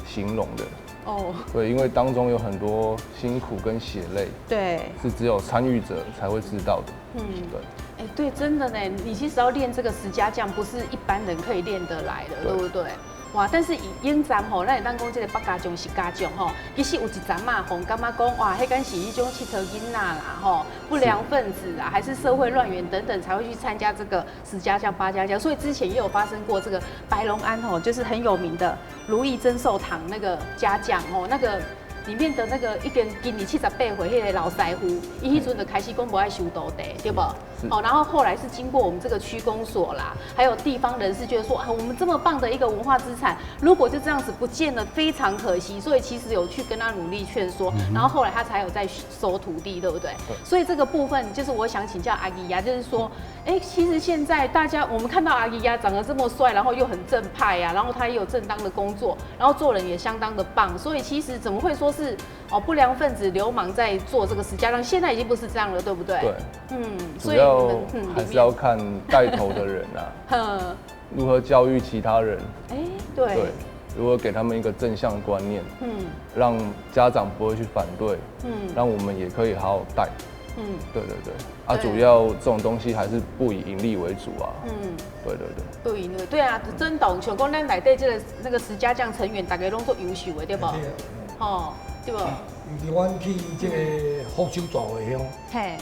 Speaker 5: 形容的。對，因為當中有很多辛苦跟血淚。是只有參與者才會知道的。對。
Speaker 1: 哎，對，真的呢，你其實要練這個十家將，不是一般人可以練得來的，對不對？哇！但是以前吼，咱會當講這個八家將、十家將吼，其實有一陣嘛，予人感覺講哇，彼敢是彼種𨑨迌囡仔啦，吼，不良分子啊，還是社會亂源等等，才會去參加這個十家將、八家將。所以之前也有發生過這個白龍庵吼，就是很有名的如意增壽堂那個家將吼，那個裡面的那個已經今年78歲彼個老師傅，伊彼陣就開始講無愛收徒弟，對無？哦，然後後來是經過我們這個區公所啦，還有地方人士覺得說啊，我們這麼棒的一個文化資產，如果就這樣子不見了，非常可惜。所以其實有去跟他努力勸說，然後後來他才有在收徒弟，對不對？所以這個部分就是我想請教阿姨呀，就是說，哎，其實現在大家我們看到阿姨呀長得這麼帥，然後又很正派呀，然後他也有正當的工作，然後做人也相當的棒，所以其實怎麼會說是哦不良分子流氓在做這個十家將？現在已經不是這樣了，對不對？
Speaker 5: 對，
Speaker 1: 所以
Speaker 5: 主要還是要看帶頭的人啊，如何教育其他人，
Speaker 1: 哎，對，
Speaker 5: 對，如何給他們一個正向觀念，讓家長不會去反對，讓我們也可以好好帶，對對對，啊，主要這種東西還是不以盈利為主啊，對對對，
Speaker 1: 不盈利，對啊，曾董，像講咱內底這個那個十家將成員，大家攏足優秀的，對無？吼，對無？
Speaker 2: 尤其阮去這個福州大會鄉，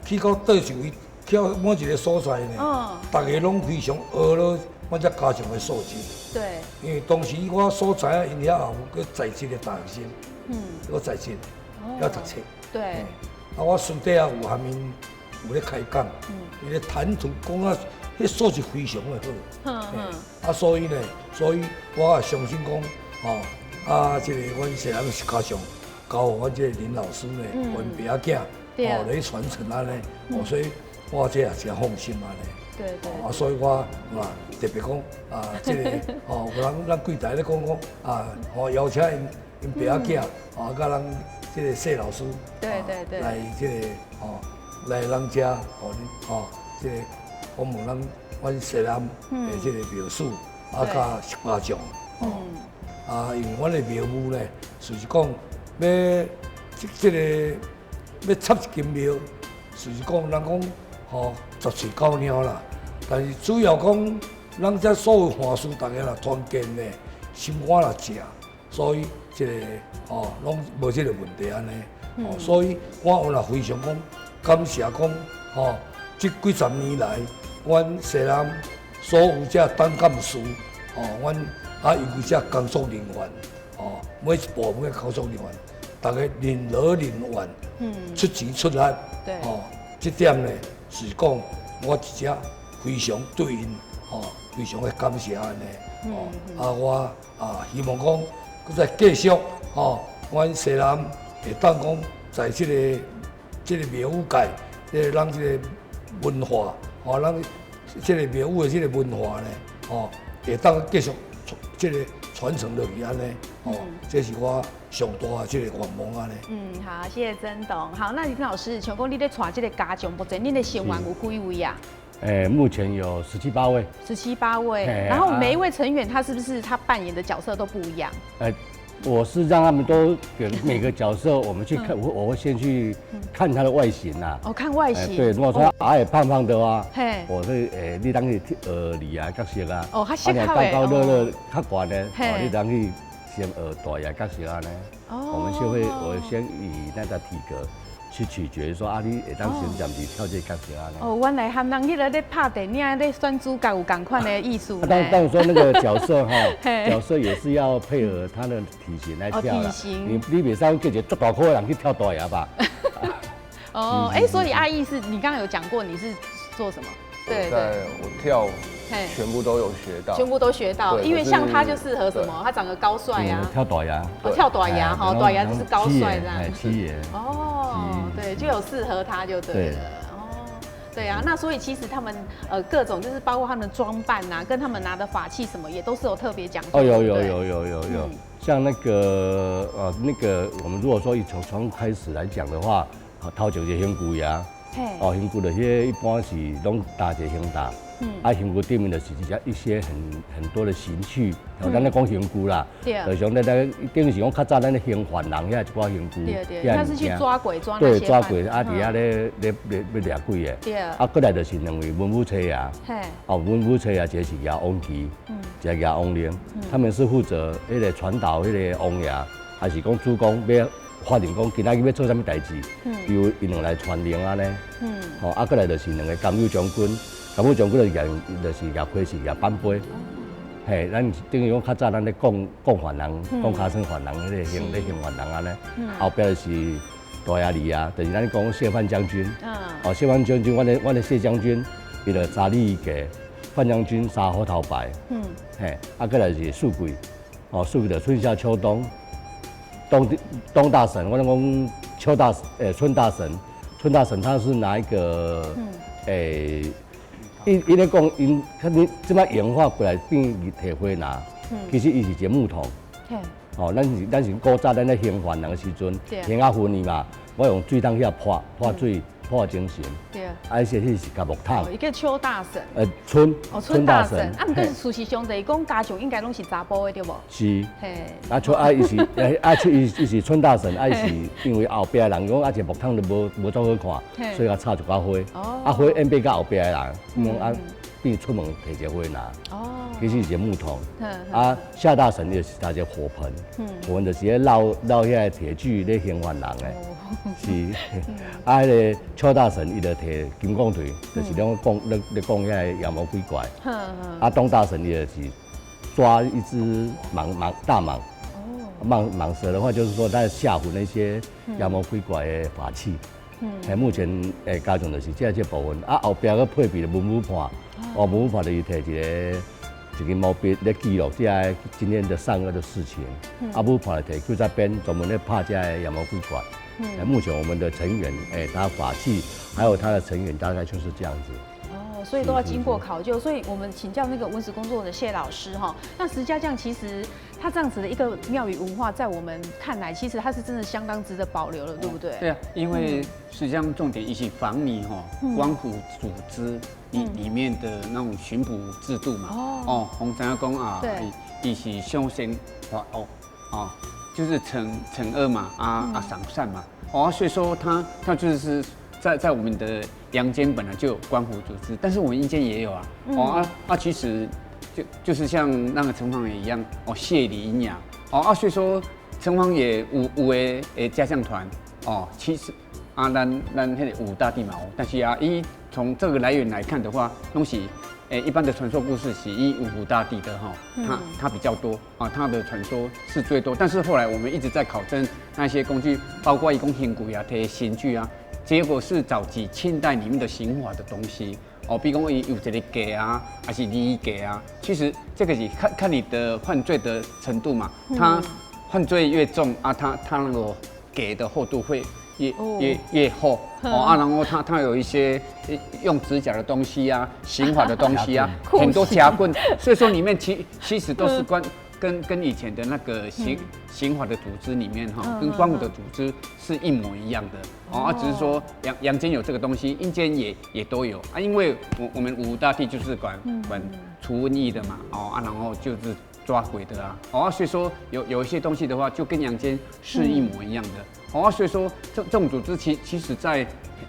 Speaker 2: 去到佗一位，去到每一個所在呢，逐家攏非常學了阮這家將的素質。因為當時我所知影，𪜶遐也有閣在職的大學生，閣在職，猶讀冊。啊，我私底下有和𪜶有咧開講，伊咧談吐講啊，彼素質非常的好。啊，所以呢，所以我也相信講，吼，啊，這個阮西南十家將交予阮這個林老師呢，阮爸仔囝。哦，來傳承按呢，哦，所以我這也誠放心按呢。啊，所以我嘛特別講啊，這個哦，有人咱櫃台咧講講啊，哦，邀請𪜶爸仔囝，啊，佮咱這個謝老師，來這個哦，來咱遮哦，哦，這個訪問咱阮西南的這個廟事，啊，佮十家將，哦，啊，因為阮的廟宇呢，就是講欲這個。欲插一間廟，就是講人講吼十喙九貓啦。但是主要講，咱遮所有法師逐家若團結呢，心肝若正，所以這個吼攏無這個問題按呢。哦，所以我有若非常講感謝講吼，這幾十年來，阮西南所有這董監事，吼，阮啊尤其這工作人員，吼，每一部門的工作人員。逐家任勞任怨，出錢出力，哦，這點呢是講我一直非常對𪜶，吼，非常的感謝按呢，哦，啊我啊希望講，閣再繼續，吼，阮西南會當講在這個廟宇界，這個咱這個文化，吼，咱這個廟宇的這個文化呢，吼，會當繼續這個傳承落去按呢，哦，這是我上大的這個願望按呢。
Speaker 1: 嗯，好，謝謝曾董。好，那林老師，像講你咧帶這個家將，目前恁的成員有幾位啊？
Speaker 4: 欸，目前有十七八位。
Speaker 1: 十七八位，然後每一位成員他是不是他扮演的角色都不一樣？
Speaker 4: 欸，我是讓他們都給每個角色，我們去看，我會先去看他的外形呐。
Speaker 1: 哦，看外形。
Speaker 4: 對，如果說矮矮胖胖的話，我是欸，你當去學二爺角色啊。
Speaker 1: 哦，較適合
Speaker 4: 高高熱熱較懸的，哦，你當去先學大爺角色按呢。哦。我們就會，我先以那個體格去取決說啊，你會當先暫時跳這個角色按呢。
Speaker 1: 哦，原來和人彼個咧拍電影咧選主角有仝款的意思。
Speaker 4: 當然說那個角色哈，角色也是要配合他的體型來跳啦。你袂使叫一個足大箍的人去跳大爺吧？
Speaker 1: 哦，哎，所以阿義是你剛剛有講過你是做什麼？對
Speaker 5: 對，我跳舞全部都有學到，
Speaker 1: 全部都學到，因為像他就適合什麼？他長得高帥啊，
Speaker 4: 跳大爺，
Speaker 1: 跳大爺哈，大爺就是高帥這樣。
Speaker 4: 七爺。
Speaker 1: 哦，對，就有適合他就對了。哦，對啊，那所以其實他們各種就是包括他們的裝扮啊，跟他們拿的法器什麼，也都是有特別講究。
Speaker 4: 哦，有有有有有有，像那個我們如果說一從開始來講的話，頭前是刑具爺。哦，刑具就是彼一般是攏擔一個刑擔，啊，刑具頂面就是一些很多的刑具，哦，咱咧講刑具啦，就像咱等於是講較早咱咧刑犯人遐一寡刑具，
Speaker 1: 對對，他是去抓鬼抓
Speaker 4: 對，抓鬼啊，佇遐咧掠鬼的，啊，過來就是兩位文武冊爺，哦，文武冊爺一個是舉王旗，一個舉王令，他們是負責彼個傳導彼個王爺，還是講主公欲發令講今仔日欲做啥物代誌，由𪜶兩來傳令按呢。吼，啊，過來就是兩個監獄將軍，監獄將軍就是舉批示舉板杯。嘿，咱等於講較早咱咧講講犯人，講尻川犯人彼個刑咧刑犯人按呢。後壁就是大爺里啊，就是咱講謝范將軍。哦，謝范將軍，阮的謝將軍，伊就查理一個范將軍三虎頭牌。嘿，啊，過來是四季，哦，四季就春夏秋冬。東大神，我講秋大，春大神，春大神他是拿一個，伊咧講，𪜶較你這擺演化過來變提火籃，其實伊是一個木桶。哦，咱是古早咱咧刑犯人的時陣，刑啊訓伊嘛，我用水桶遐潑潑水。破精神，
Speaker 1: 對啊，
Speaker 4: 而且彼是共木桶。
Speaker 1: 伊叫邱大神。
Speaker 4: 春，
Speaker 1: 哦，春大神。啊，毋過事實上就是講家將應該攏是查埔的對無？
Speaker 4: 是。
Speaker 1: 嘿。
Speaker 4: 啊，春啊，伊是啊，伊是春大神，啊，伊是因為後壁的人講啊，一個木桶都無足好看，所以共插一寡花。哦。啊，花演變到後壁的人，講啊，變出門提一個火籃。哦。其實是一個木桶。啊，夏大神就是提一個火盆。火盆就是咧撈撈遐個鐵具咧刑罰人的。是，啊，彼個邱大神伊就提金剛槌，就是咧講咧咧講遐個妖魔鬼怪。啊，東大神伊就是抓一隻蟒大蟒。哦。蟒蛇的話，就是說在嚇唬那些妖魔鬼怪的法器。嗯。目前家將就是這部分，啊，後壁閣配備的文武判，哦，文武判就是提一支毛筆咧記錄這个今天的善惡的事情。啊，武判就提九節鞭，專門咧拍這个妖魔鬼怪。目前我們的成員，他法器還有他的成員，大概就是這樣子。
Speaker 1: 哦，所以都要經過考究。所以我們請教那個文史工作者謝老師哈，那石家將其實他這樣子的一個廟宇文化，在我們看來，其實它是真的相當值得保留了，對不對？
Speaker 3: 對啊，因為實際上重點一是防你哈官府組織裡面的那種巡捕制度嘛。哦，洪知影講啊，伊是賞善罰惡哦。就是懲惡嘛，啊賞善嘛，哦，所以說他就是在我們的陽間本來就有官府組織，但是我們陰間也有啊，哦啊其實就是像那個城隍爺一樣，哦，謝禮陰陽，哦啊，所以說城隍爺有的家將團，哦，其實啊咱彼個五大帝嘛，但是啊，伊從這個來源來看的話，攏是。一般的傳說故事是以五湖大帝的哈，他比較多啊，他的傳說是最多。但是後來我們一直在考證那些工具，包括一共刑具啊、提刑具啊，結果是早期清代裡面的刑法的東西哦，比如講伊有一个格啊，還是二格啊。其實這個是看看你的犯罪的程度嘛，他犯罪越重啊，他那個格的厚度會越厚哦啊，然後他有一些用指甲的東西啊，刑法的東西啊，很多夾棍，所以說裡面其實都是關跟以前的那個刑法的組織裡面哈，跟官府的組織是一模一樣的哦啊，只是說陽間有這個東西，陰間也都有啊，因為我們五大帝就是管除瘟疫的嘛，哦啊，然後就是抓鬼的啊，哦，所以說有一些東西的話，就跟陽間是一模一樣的。哦，所以說這種組織其實在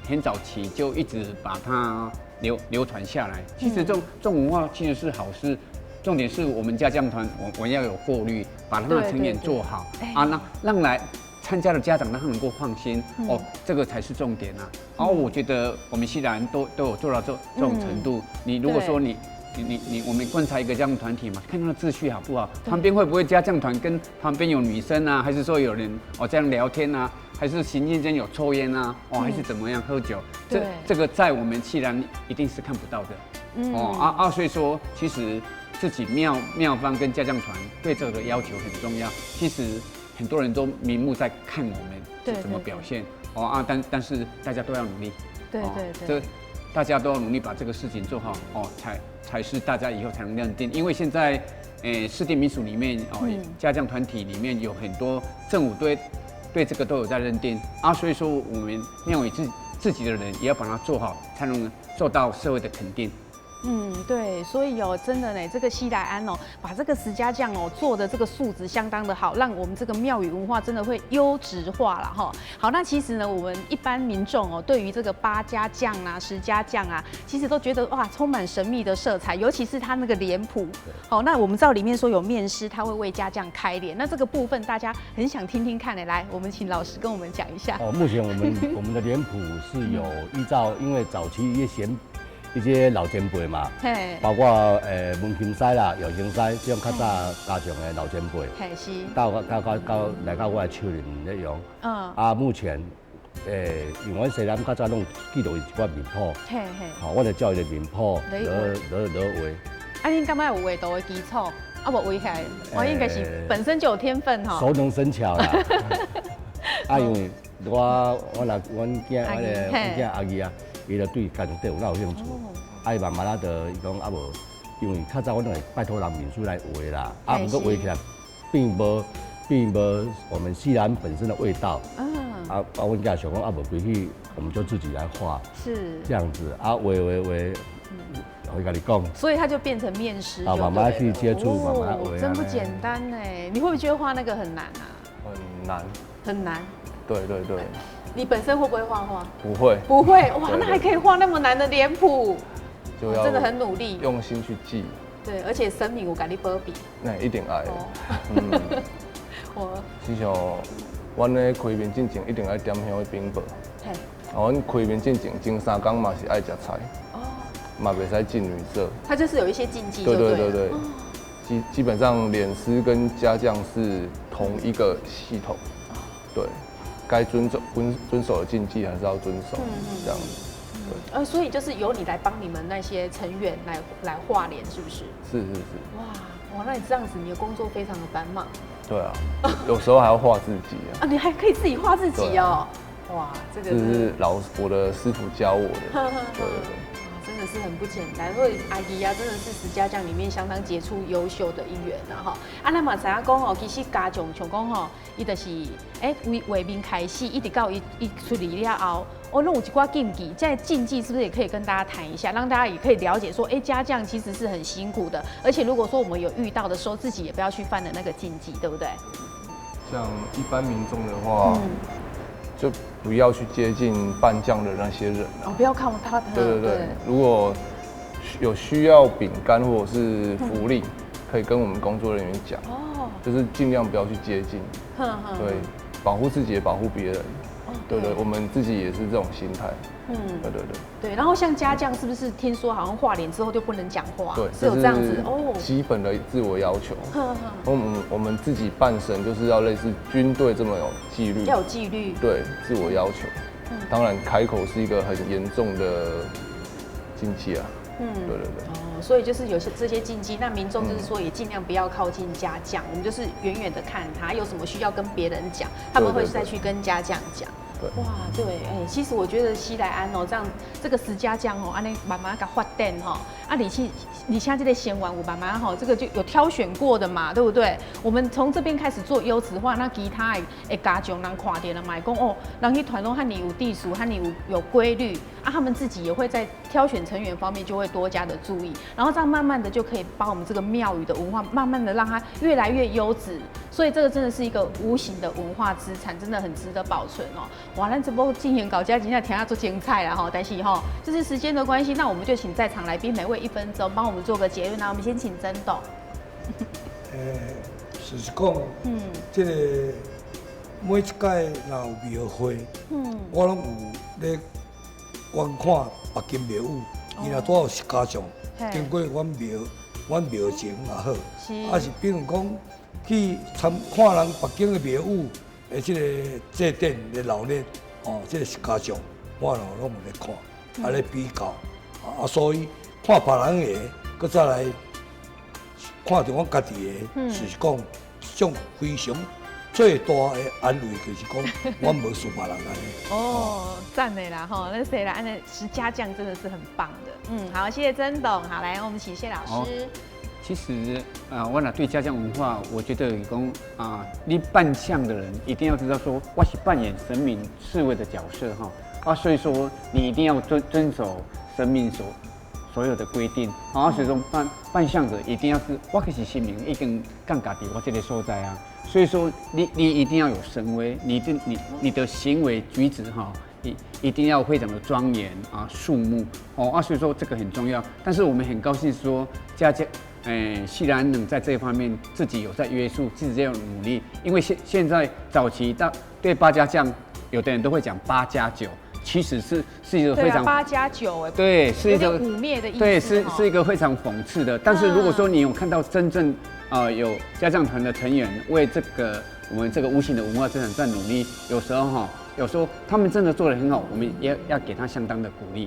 Speaker 3: 很早期就一直把它流傳下來。其實這種文化其實是好事，重點是我們家將團，我們要有過濾，把他的成員做好啊，讓來參加的家長讓他能夠放心哦，這個才是重點啊。然後我覺得我們雖然都有做到這種程度，你如果說你你，我們觀察一個家將團體嘛，看他的秩序好不好？旁邊會不會家將團跟旁邊有女生啊？還是說有人哦這樣聊天啊？還是行進間有抽菸啊？哦，還是怎麼樣喝酒？這個在我們自然一定是看不到的。哦啊啊，所以說其實自己廟方跟家將團對這個要求很重要。其實很多人都明目在看我們怎麼表現。哦啊，但是大家都要努力。這大家都要努力把這個事情做好哦，才是大家以後才能認定。因為現在，市定民俗裡面哦，家將團體裡面有很多政府對這個都有在認定啊，所以說我們廟宇自己的人也要把它做好，才能做到社會的肯定。
Speaker 1: 嗯，對，所以哦，真的呢，這個西來庵哦，把這個十家將哦做的這個素質相當的好，讓我們這個廟宇文化真的會優質化了哈。好，那其實呢，我們一般民眾哦，對於這個八家將啊、十家將啊，其實都覺得哇，充滿神秘的色彩，尤其是他那個臉譜。好，那我們知道裡面說有面師，他會為家將開臉，那這個部分大家很想聽聽看的，來，我們請老師跟我們講一下。
Speaker 4: 哦，目前我們的臉譜是有依照，因為早期一些老前輩嘛，包括文钦師啦、姚興師這種較早家將的老前輩，到來到我的手裡面咧用。啊，目前因為阮西南較早攏記錄一寡面譜，好，我就照伊的面譜來畫。
Speaker 1: 啊，恁感覺有畫圖的基礎？啊，無畫起來，我應該是本身就有天分吼。
Speaker 4: 熟能生巧啦。啊，因為我若阮囝阮的阮囝阿姨啊，伊就對家己對有較有興趣。啊，伊慢慢仔就伊講啊無，因為較早阮攏會拜託人面師來畫啦，啊，毋過畫起來並無我們西蘭本身的味道。啊啊，阮囝想講啊無規矩，我們就自己來畫。這樣子啊，畫畫畫，會共你講。
Speaker 1: 所以他就變成面師。
Speaker 4: 啊，慢慢去接觸，慢慢畫。
Speaker 1: 真不簡單呢，你會不會覺得畫那個很難啊？
Speaker 5: 很難。
Speaker 1: 很難。
Speaker 5: 對對對。
Speaker 1: 你本身會不會畫畫？
Speaker 5: 不會。
Speaker 1: 不會哇，那還可以畫那麼難的臉譜。
Speaker 5: 就要
Speaker 1: 真的很努力，
Speaker 5: 用心去記。
Speaker 1: 對，而且神明有共你保庇。
Speaker 5: 那一定愛。嗯。
Speaker 1: 我。
Speaker 5: 就像阮咧開面進前，一定愛點香稟報。
Speaker 1: 嘿。
Speaker 5: 哦，阮開面進前前3工嘛是愛食菜。哦。嘛袂使近女色。
Speaker 1: 它就是有一些禁忌。
Speaker 5: 對對對對。基本上臉師跟家將是同一個系統。對，該遵守的禁忌還是要遵守，這樣子。
Speaker 1: 所以就是由你來幫你們那些成員來畫臉，是不是？
Speaker 5: 是是是。
Speaker 1: 哇哇，那你這樣子，你的工作非常的繁忙。
Speaker 5: 對啊，有時候還要畫自己啊。
Speaker 1: 啊，你還可以自己畫自己哦。哇，這個
Speaker 5: 是我的師傅教我的。對對對。
Speaker 1: 真的是很不簡單，所以阿姨啊，真的是十家將裡面相當傑出、優秀的一員啊！哈，啊，咱嘛知影講吼，其實家將像講吼，伊就是為畫面開始，一直到伊出嚟了後，哦，攏有一寡禁忌，這禁忌是不是也可以跟大家談一下，讓大家也可以了解說，家將其實是很辛苦的，而且如果說我們有遇到的時候，自己也不要去犯了那個禁忌，對不對？
Speaker 5: 像一般民眾的話，就不要去接近扮將的那些人
Speaker 1: 哦，不要靠他。
Speaker 5: 對對對，如果有需要餅乾或者是福利，可以跟我們工作人員講。哦，就是盡量不要去接近。對，保護自己也保護別人。對對，我們自己也是這種心態。嗯，對對對。
Speaker 1: 對，然後像家將是不是聽說好像畫臉之後就不能講話？
Speaker 5: 對，
Speaker 1: 是有這樣子哦。
Speaker 5: 基本的自我要求。我們自己扮神就是要類似軍隊這麼有紀律。
Speaker 1: 要有紀律。
Speaker 5: 對，自我要求。當然開口是一個很嚴重的禁忌啊。嗯，對對對。
Speaker 1: 哦，所以就是有些這些禁忌，那民眾就是說也盡量不要靠近家將，我們就是遠遠的看他有什麼需要跟別人講，他們會再去跟家將講。哇，對，其實我覺得西來庵哦，這樣這個十家將哦，按呢慢慢共發展吼，啊，而且這個成員有慢慢吼，這個就有挑選過的嘛，對不對？我們從這邊開始做優質化，那其他的家將人看著了嘛，會講哦，人彼團攏遐爾有秩序，遐爾有規律啊，他們自己也會在挑選成員方面就會多加的注意，然後這樣慢慢的就可以把我們這個廟宇的文化慢慢的讓它越來越優質，所以這個真的是一個無形的文化資產，真的很值得保存哦。哇，咱這波進行到這，真正聽啊足精彩啦吼！但是吼，這是時間的關係，那我們就請在場來賓每位1分鐘幫我們做個結論。那我們先請曾董。
Speaker 2: 事實講，這個每一屆若有廟會，我攏有咧觀看別間廟宇，伊若拄好有十家將，經過阮廟，阮廟前也好，啊是比如講去參看人別間的廟宇的這個祭典的鬧熱，哦，這個十家將，我攏有咧看，啊咧比較，啊所以看別人的，閣再來看著阮家己的，就是講這種非常最大的安慰就是講，阮無輸別人按呢。
Speaker 1: 哦，讚的啦吼，那誰來？那十家將真的是很棒的。嗯，好，謝謝曾董。好，來我們請謝老師。
Speaker 3: 其實啊，我若對家將文化，我覺得講啊，你扮相的人一定要知道說，我是扮演神明侍衛的角色哈啊，所以說你一定要遵守神明所有的規定啊，所以說扮相者一定要是，我可是神明已經降駕佇我這個所在啊，所以說你一定要有神威，你一定你的行為舉止哈，一定要非常的莊嚴啊肅穆哦啊，所以說這個很重要。但是我們很高興說家將，雖然能在這方面自己有在約束，自己在努力，因為現在早期到對八家將，有的人都會講八加九，其實是一個非常
Speaker 1: 八加九哎，
Speaker 3: 對，是一個
Speaker 1: 污衊的意思，
Speaker 3: 對，是一個非常諷刺的。但是如果說你有看到真正啊有家將團的成員為這個我們這個無形的文化資產在努力，有時候哈，有時候他們真的做得很好，我們也要給他相當的鼓勵。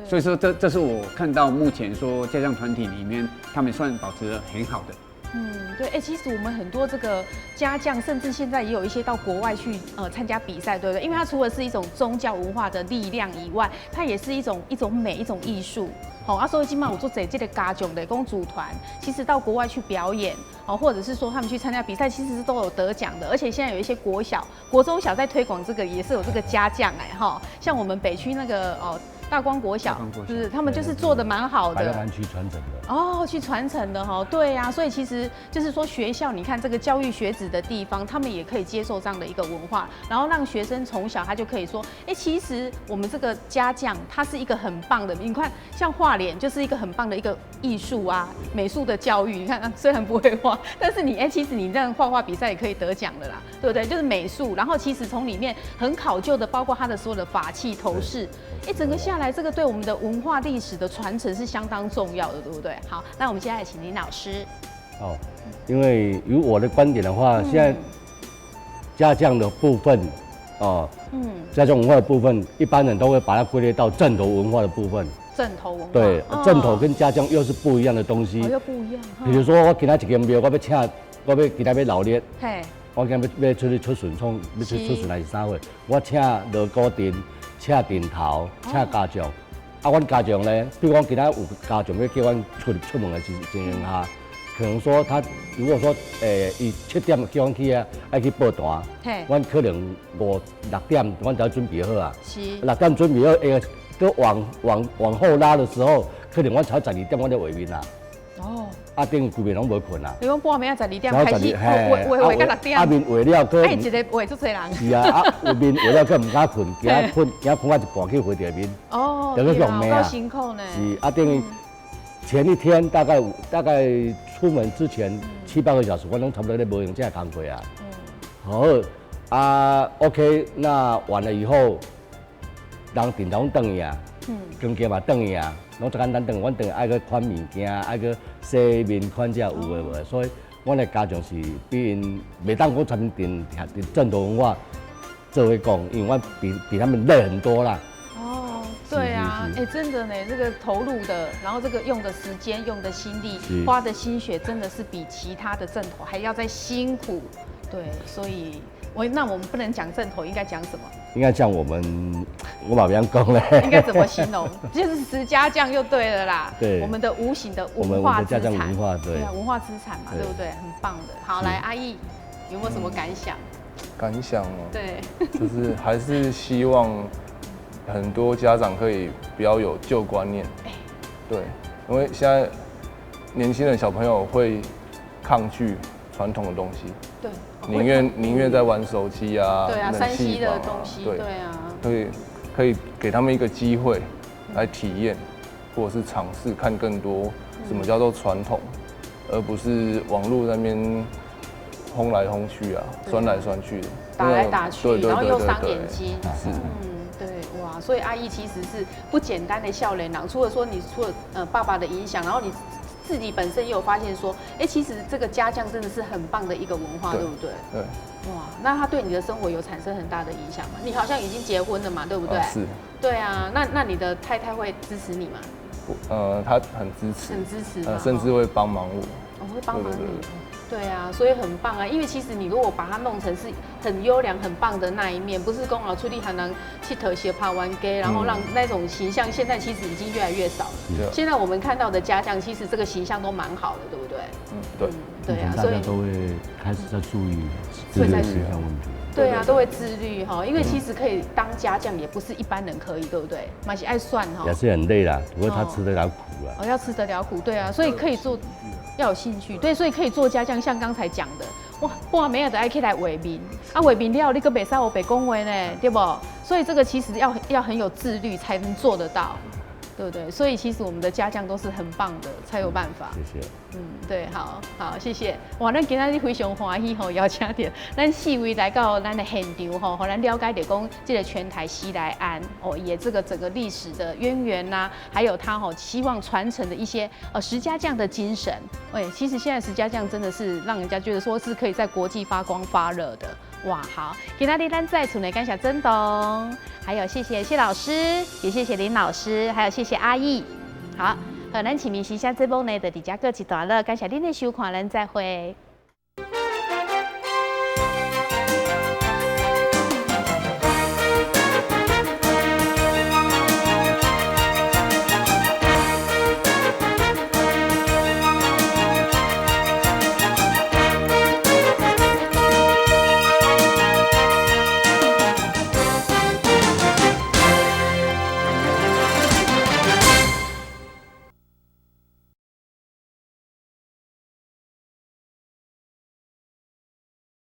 Speaker 3: 所以說這是我看到目前說家將團體裡面，他們算保持得很好的。
Speaker 1: 嗯，對，哎，其實我們很多這個家將，甚至現在也有一些到國外去參加比賽，對不對？因為它除了是一種宗教文化的力量以外，它也是一種美，一種藝術。好啊，所以今嘛有足濟這個家將的講組團，其實到國外去表演，哦，或者是說他們去參加比賽，其實是都有得獎的。而且現在有一些國小、國中小在推廣這個，也是有這個家將哎哈，像我們北區那個哦。大光國小，是他們就是做得蠻好的，
Speaker 4: 去傳承的
Speaker 1: 哦，去傳承的哈，對呀，所以其實就是說學校，你看這個教育學子的地方，他們也可以接受這樣的一個文化，然後讓學生從小他就可以說，哎，其實我們這個家將，它是一個很棒的，你看像畫臉就是一個很棒的一個藝術啊，美術的教育，你看雖然不會畫，但是你哎，其實你這樣畫畫比賽也可以得獎的啦，對不對？就是美術，然後其實從裡面很考究的，包括他的所有的法器頭飾，哎，整個下來，這個對我們的文化歷史的傳承是相當重要的，對不對？好，那我們接下來請林老師。
Speaker 4: 哦，因為以我的觀點的話，現在家將的部分，哦，家將文化的部分，一般人都會把它歸類到陣頭文化的部分。
Speaker 1: 陣頭文化。
Speaker 4: 對，陣頭跟家將又是不一樣的東西。
Speaker 1: 哦，又不一樣。
Speaker 4: 比如說，我今仔一間廟，我欲請，我欲今仔欲鬧熱，我今仔欲出去出巡，創欲出巡還是啥貨？我請鑼鼓陣。請陣頭，請家將，啊，阮家將咧，比如講今仔有家將欲叫阮出門的情形下，可能說他如果說，伊7點叫阮去啊，愛去報單，阮可能五六點，阮就要準備好啊。6點準備好，會閣往後拉的時候，可能阮才12點，阮就畫面啦。哦。啊，等於規暝攏無睏啦。
Speaker 1: 你講半暝仔12點開始畫畫畫到6點。
Speaker 4: 啊面畫了，閣。
Speaker 1: 哎，一個畫足濟人。
Speaker 4: 是啊，啊面畫了，閣毋敢睏，驚睏驚睏到一半去畫著面。
Speaker 1: 哦，
Speaker 4: 對啊，
Speaker 1: 夠辛苦呢。
Speaker 4: 是啊，等於前一天大概出門之前七八個小時，我攏差不多咧無閒這工課啊。好啊，OK，那完了以後，人陣頭轉去啊，更加嘛轉去啊。攏足簡單，轉阮轉愛閣款物件，愛閣洗面款這有的無的，所以阮的家將是比𪜶袂當講參陣佇陣頭文化做伙講，因為阮比他們累很多啦。
Speaker 1: 哦，對啊，哎，真的呢，這個投入的，然後這個用的時間、用的心力、花的心血，真的是比其他的陣頭還要再辛苦。對，所以那我們不能講陣頭，應該講什麼？
Speaker 4: 應該講我們，我嘛袂曉講咧。
Speaker 1: 應該怎麼形容？就是十家將就對了啦。
Speaker 4: 對，
Speaker 1: 我們的無形的文化資產。
Speaker 4: 文化對。
Speaker 1: 對啊，文化資產嘛，對不對？很棒的。好，來阿義，有沒有什麼感想？
Speaker 5: 感想哦。
Speaker 1: 對。
Speaker 5: 就是還是希望很多家長可以不要有舊觀念。對，因為現在年輕的小朋友會抗拒傳統的東西。
Speaker 1: 對。
Speaker 5: 寧願在玩手機啊，
Speaker 1: 對啊，3C 的東西，對啊，
Speaker 5: 對，可以給他們一個機會來體驗，或者是嘗試看更多什麼叫做傳統，而不是網絡那邊轟來轟去啊，酸來酸去的，
Speaker 1: 打來打去，然後又傷眼睛，
Speaker 5: 是，
Speaker 1: 嗯，對，哇，哇，所以阿義其實是不簡單的少年人。除了說你除了爸爸的影響，然後你自己本身也有發現說，哎，其實這個家醬真的是很棒的一個文化，對不對？
Speaker 5: 對。
Speaker 1: 哇，那他對你的生活有產生很大的影響嗎？你好像已經結婚了嘛，對不對？
Speaker 5: 是。
Speaker 1: 對啊，那你的太太會支持你嗎？
Speaker 5: 她很支持，
Speaker 1: 很支持，
Speaker 5: 甚至會幫忙我。
Speaker 1: 我會幫忙你。對啊，所以很棒啊！因為其實你如果把它弄成是很優良、很棒的那一面，不是講啊出去還能去特寫拍完給，然後讓那種形象，現在其實已經越來越少了。現在我們看到的家醬，其實這個形象都蠻好的，對不對？
Speaker 5: 嗯，對。
Speaker 1: 對啊，
Speaker 4: 所以大家都會開始在注意這個形象問題。
Speaker 1: 對啊，都會自律哈，因為其實可以當家將，也不是一般人可以，對不對？嘛是愛算哈。
Speaker 4: 也是很累啦，不過他吃得了苦啊。
Speaker 1: 哦，要吃得了苦，對啊，所以可以做。要有興趣，對，所以可以做家醬，像剛才講的，哇，半暝仔就愛起來畫麵，啊，畫麵了，你閣袂使烏白講話呢，對無？所以這個其實要很有自律才能做得到，對不對？所以其實我們的家醬都是很棒的，才有辦法。
Speaker 4: 謝謝。
Speaker 1: 嗯，對，好好，謝謝。哇，咱今仔日非常歡喜吼，邀請著咱四位來到咱的現場吼，予咱了解著講這個全台西來庵哦，伊的這個整個歷史的淵源吶，還有他吼希望傳承的一些石家醬的精神。喂，其實現在石家醬真的是讓人家覺得說是可以在國際發光發熱的。哇，好，今仔日咱再次呢感謝曾董，還有謝謝謝老師，也謝謝林老師，還有謝謝阿義。好。好，咱市民形象節目呢，就佇遮告一段落，感謝恁的收看，咱再會。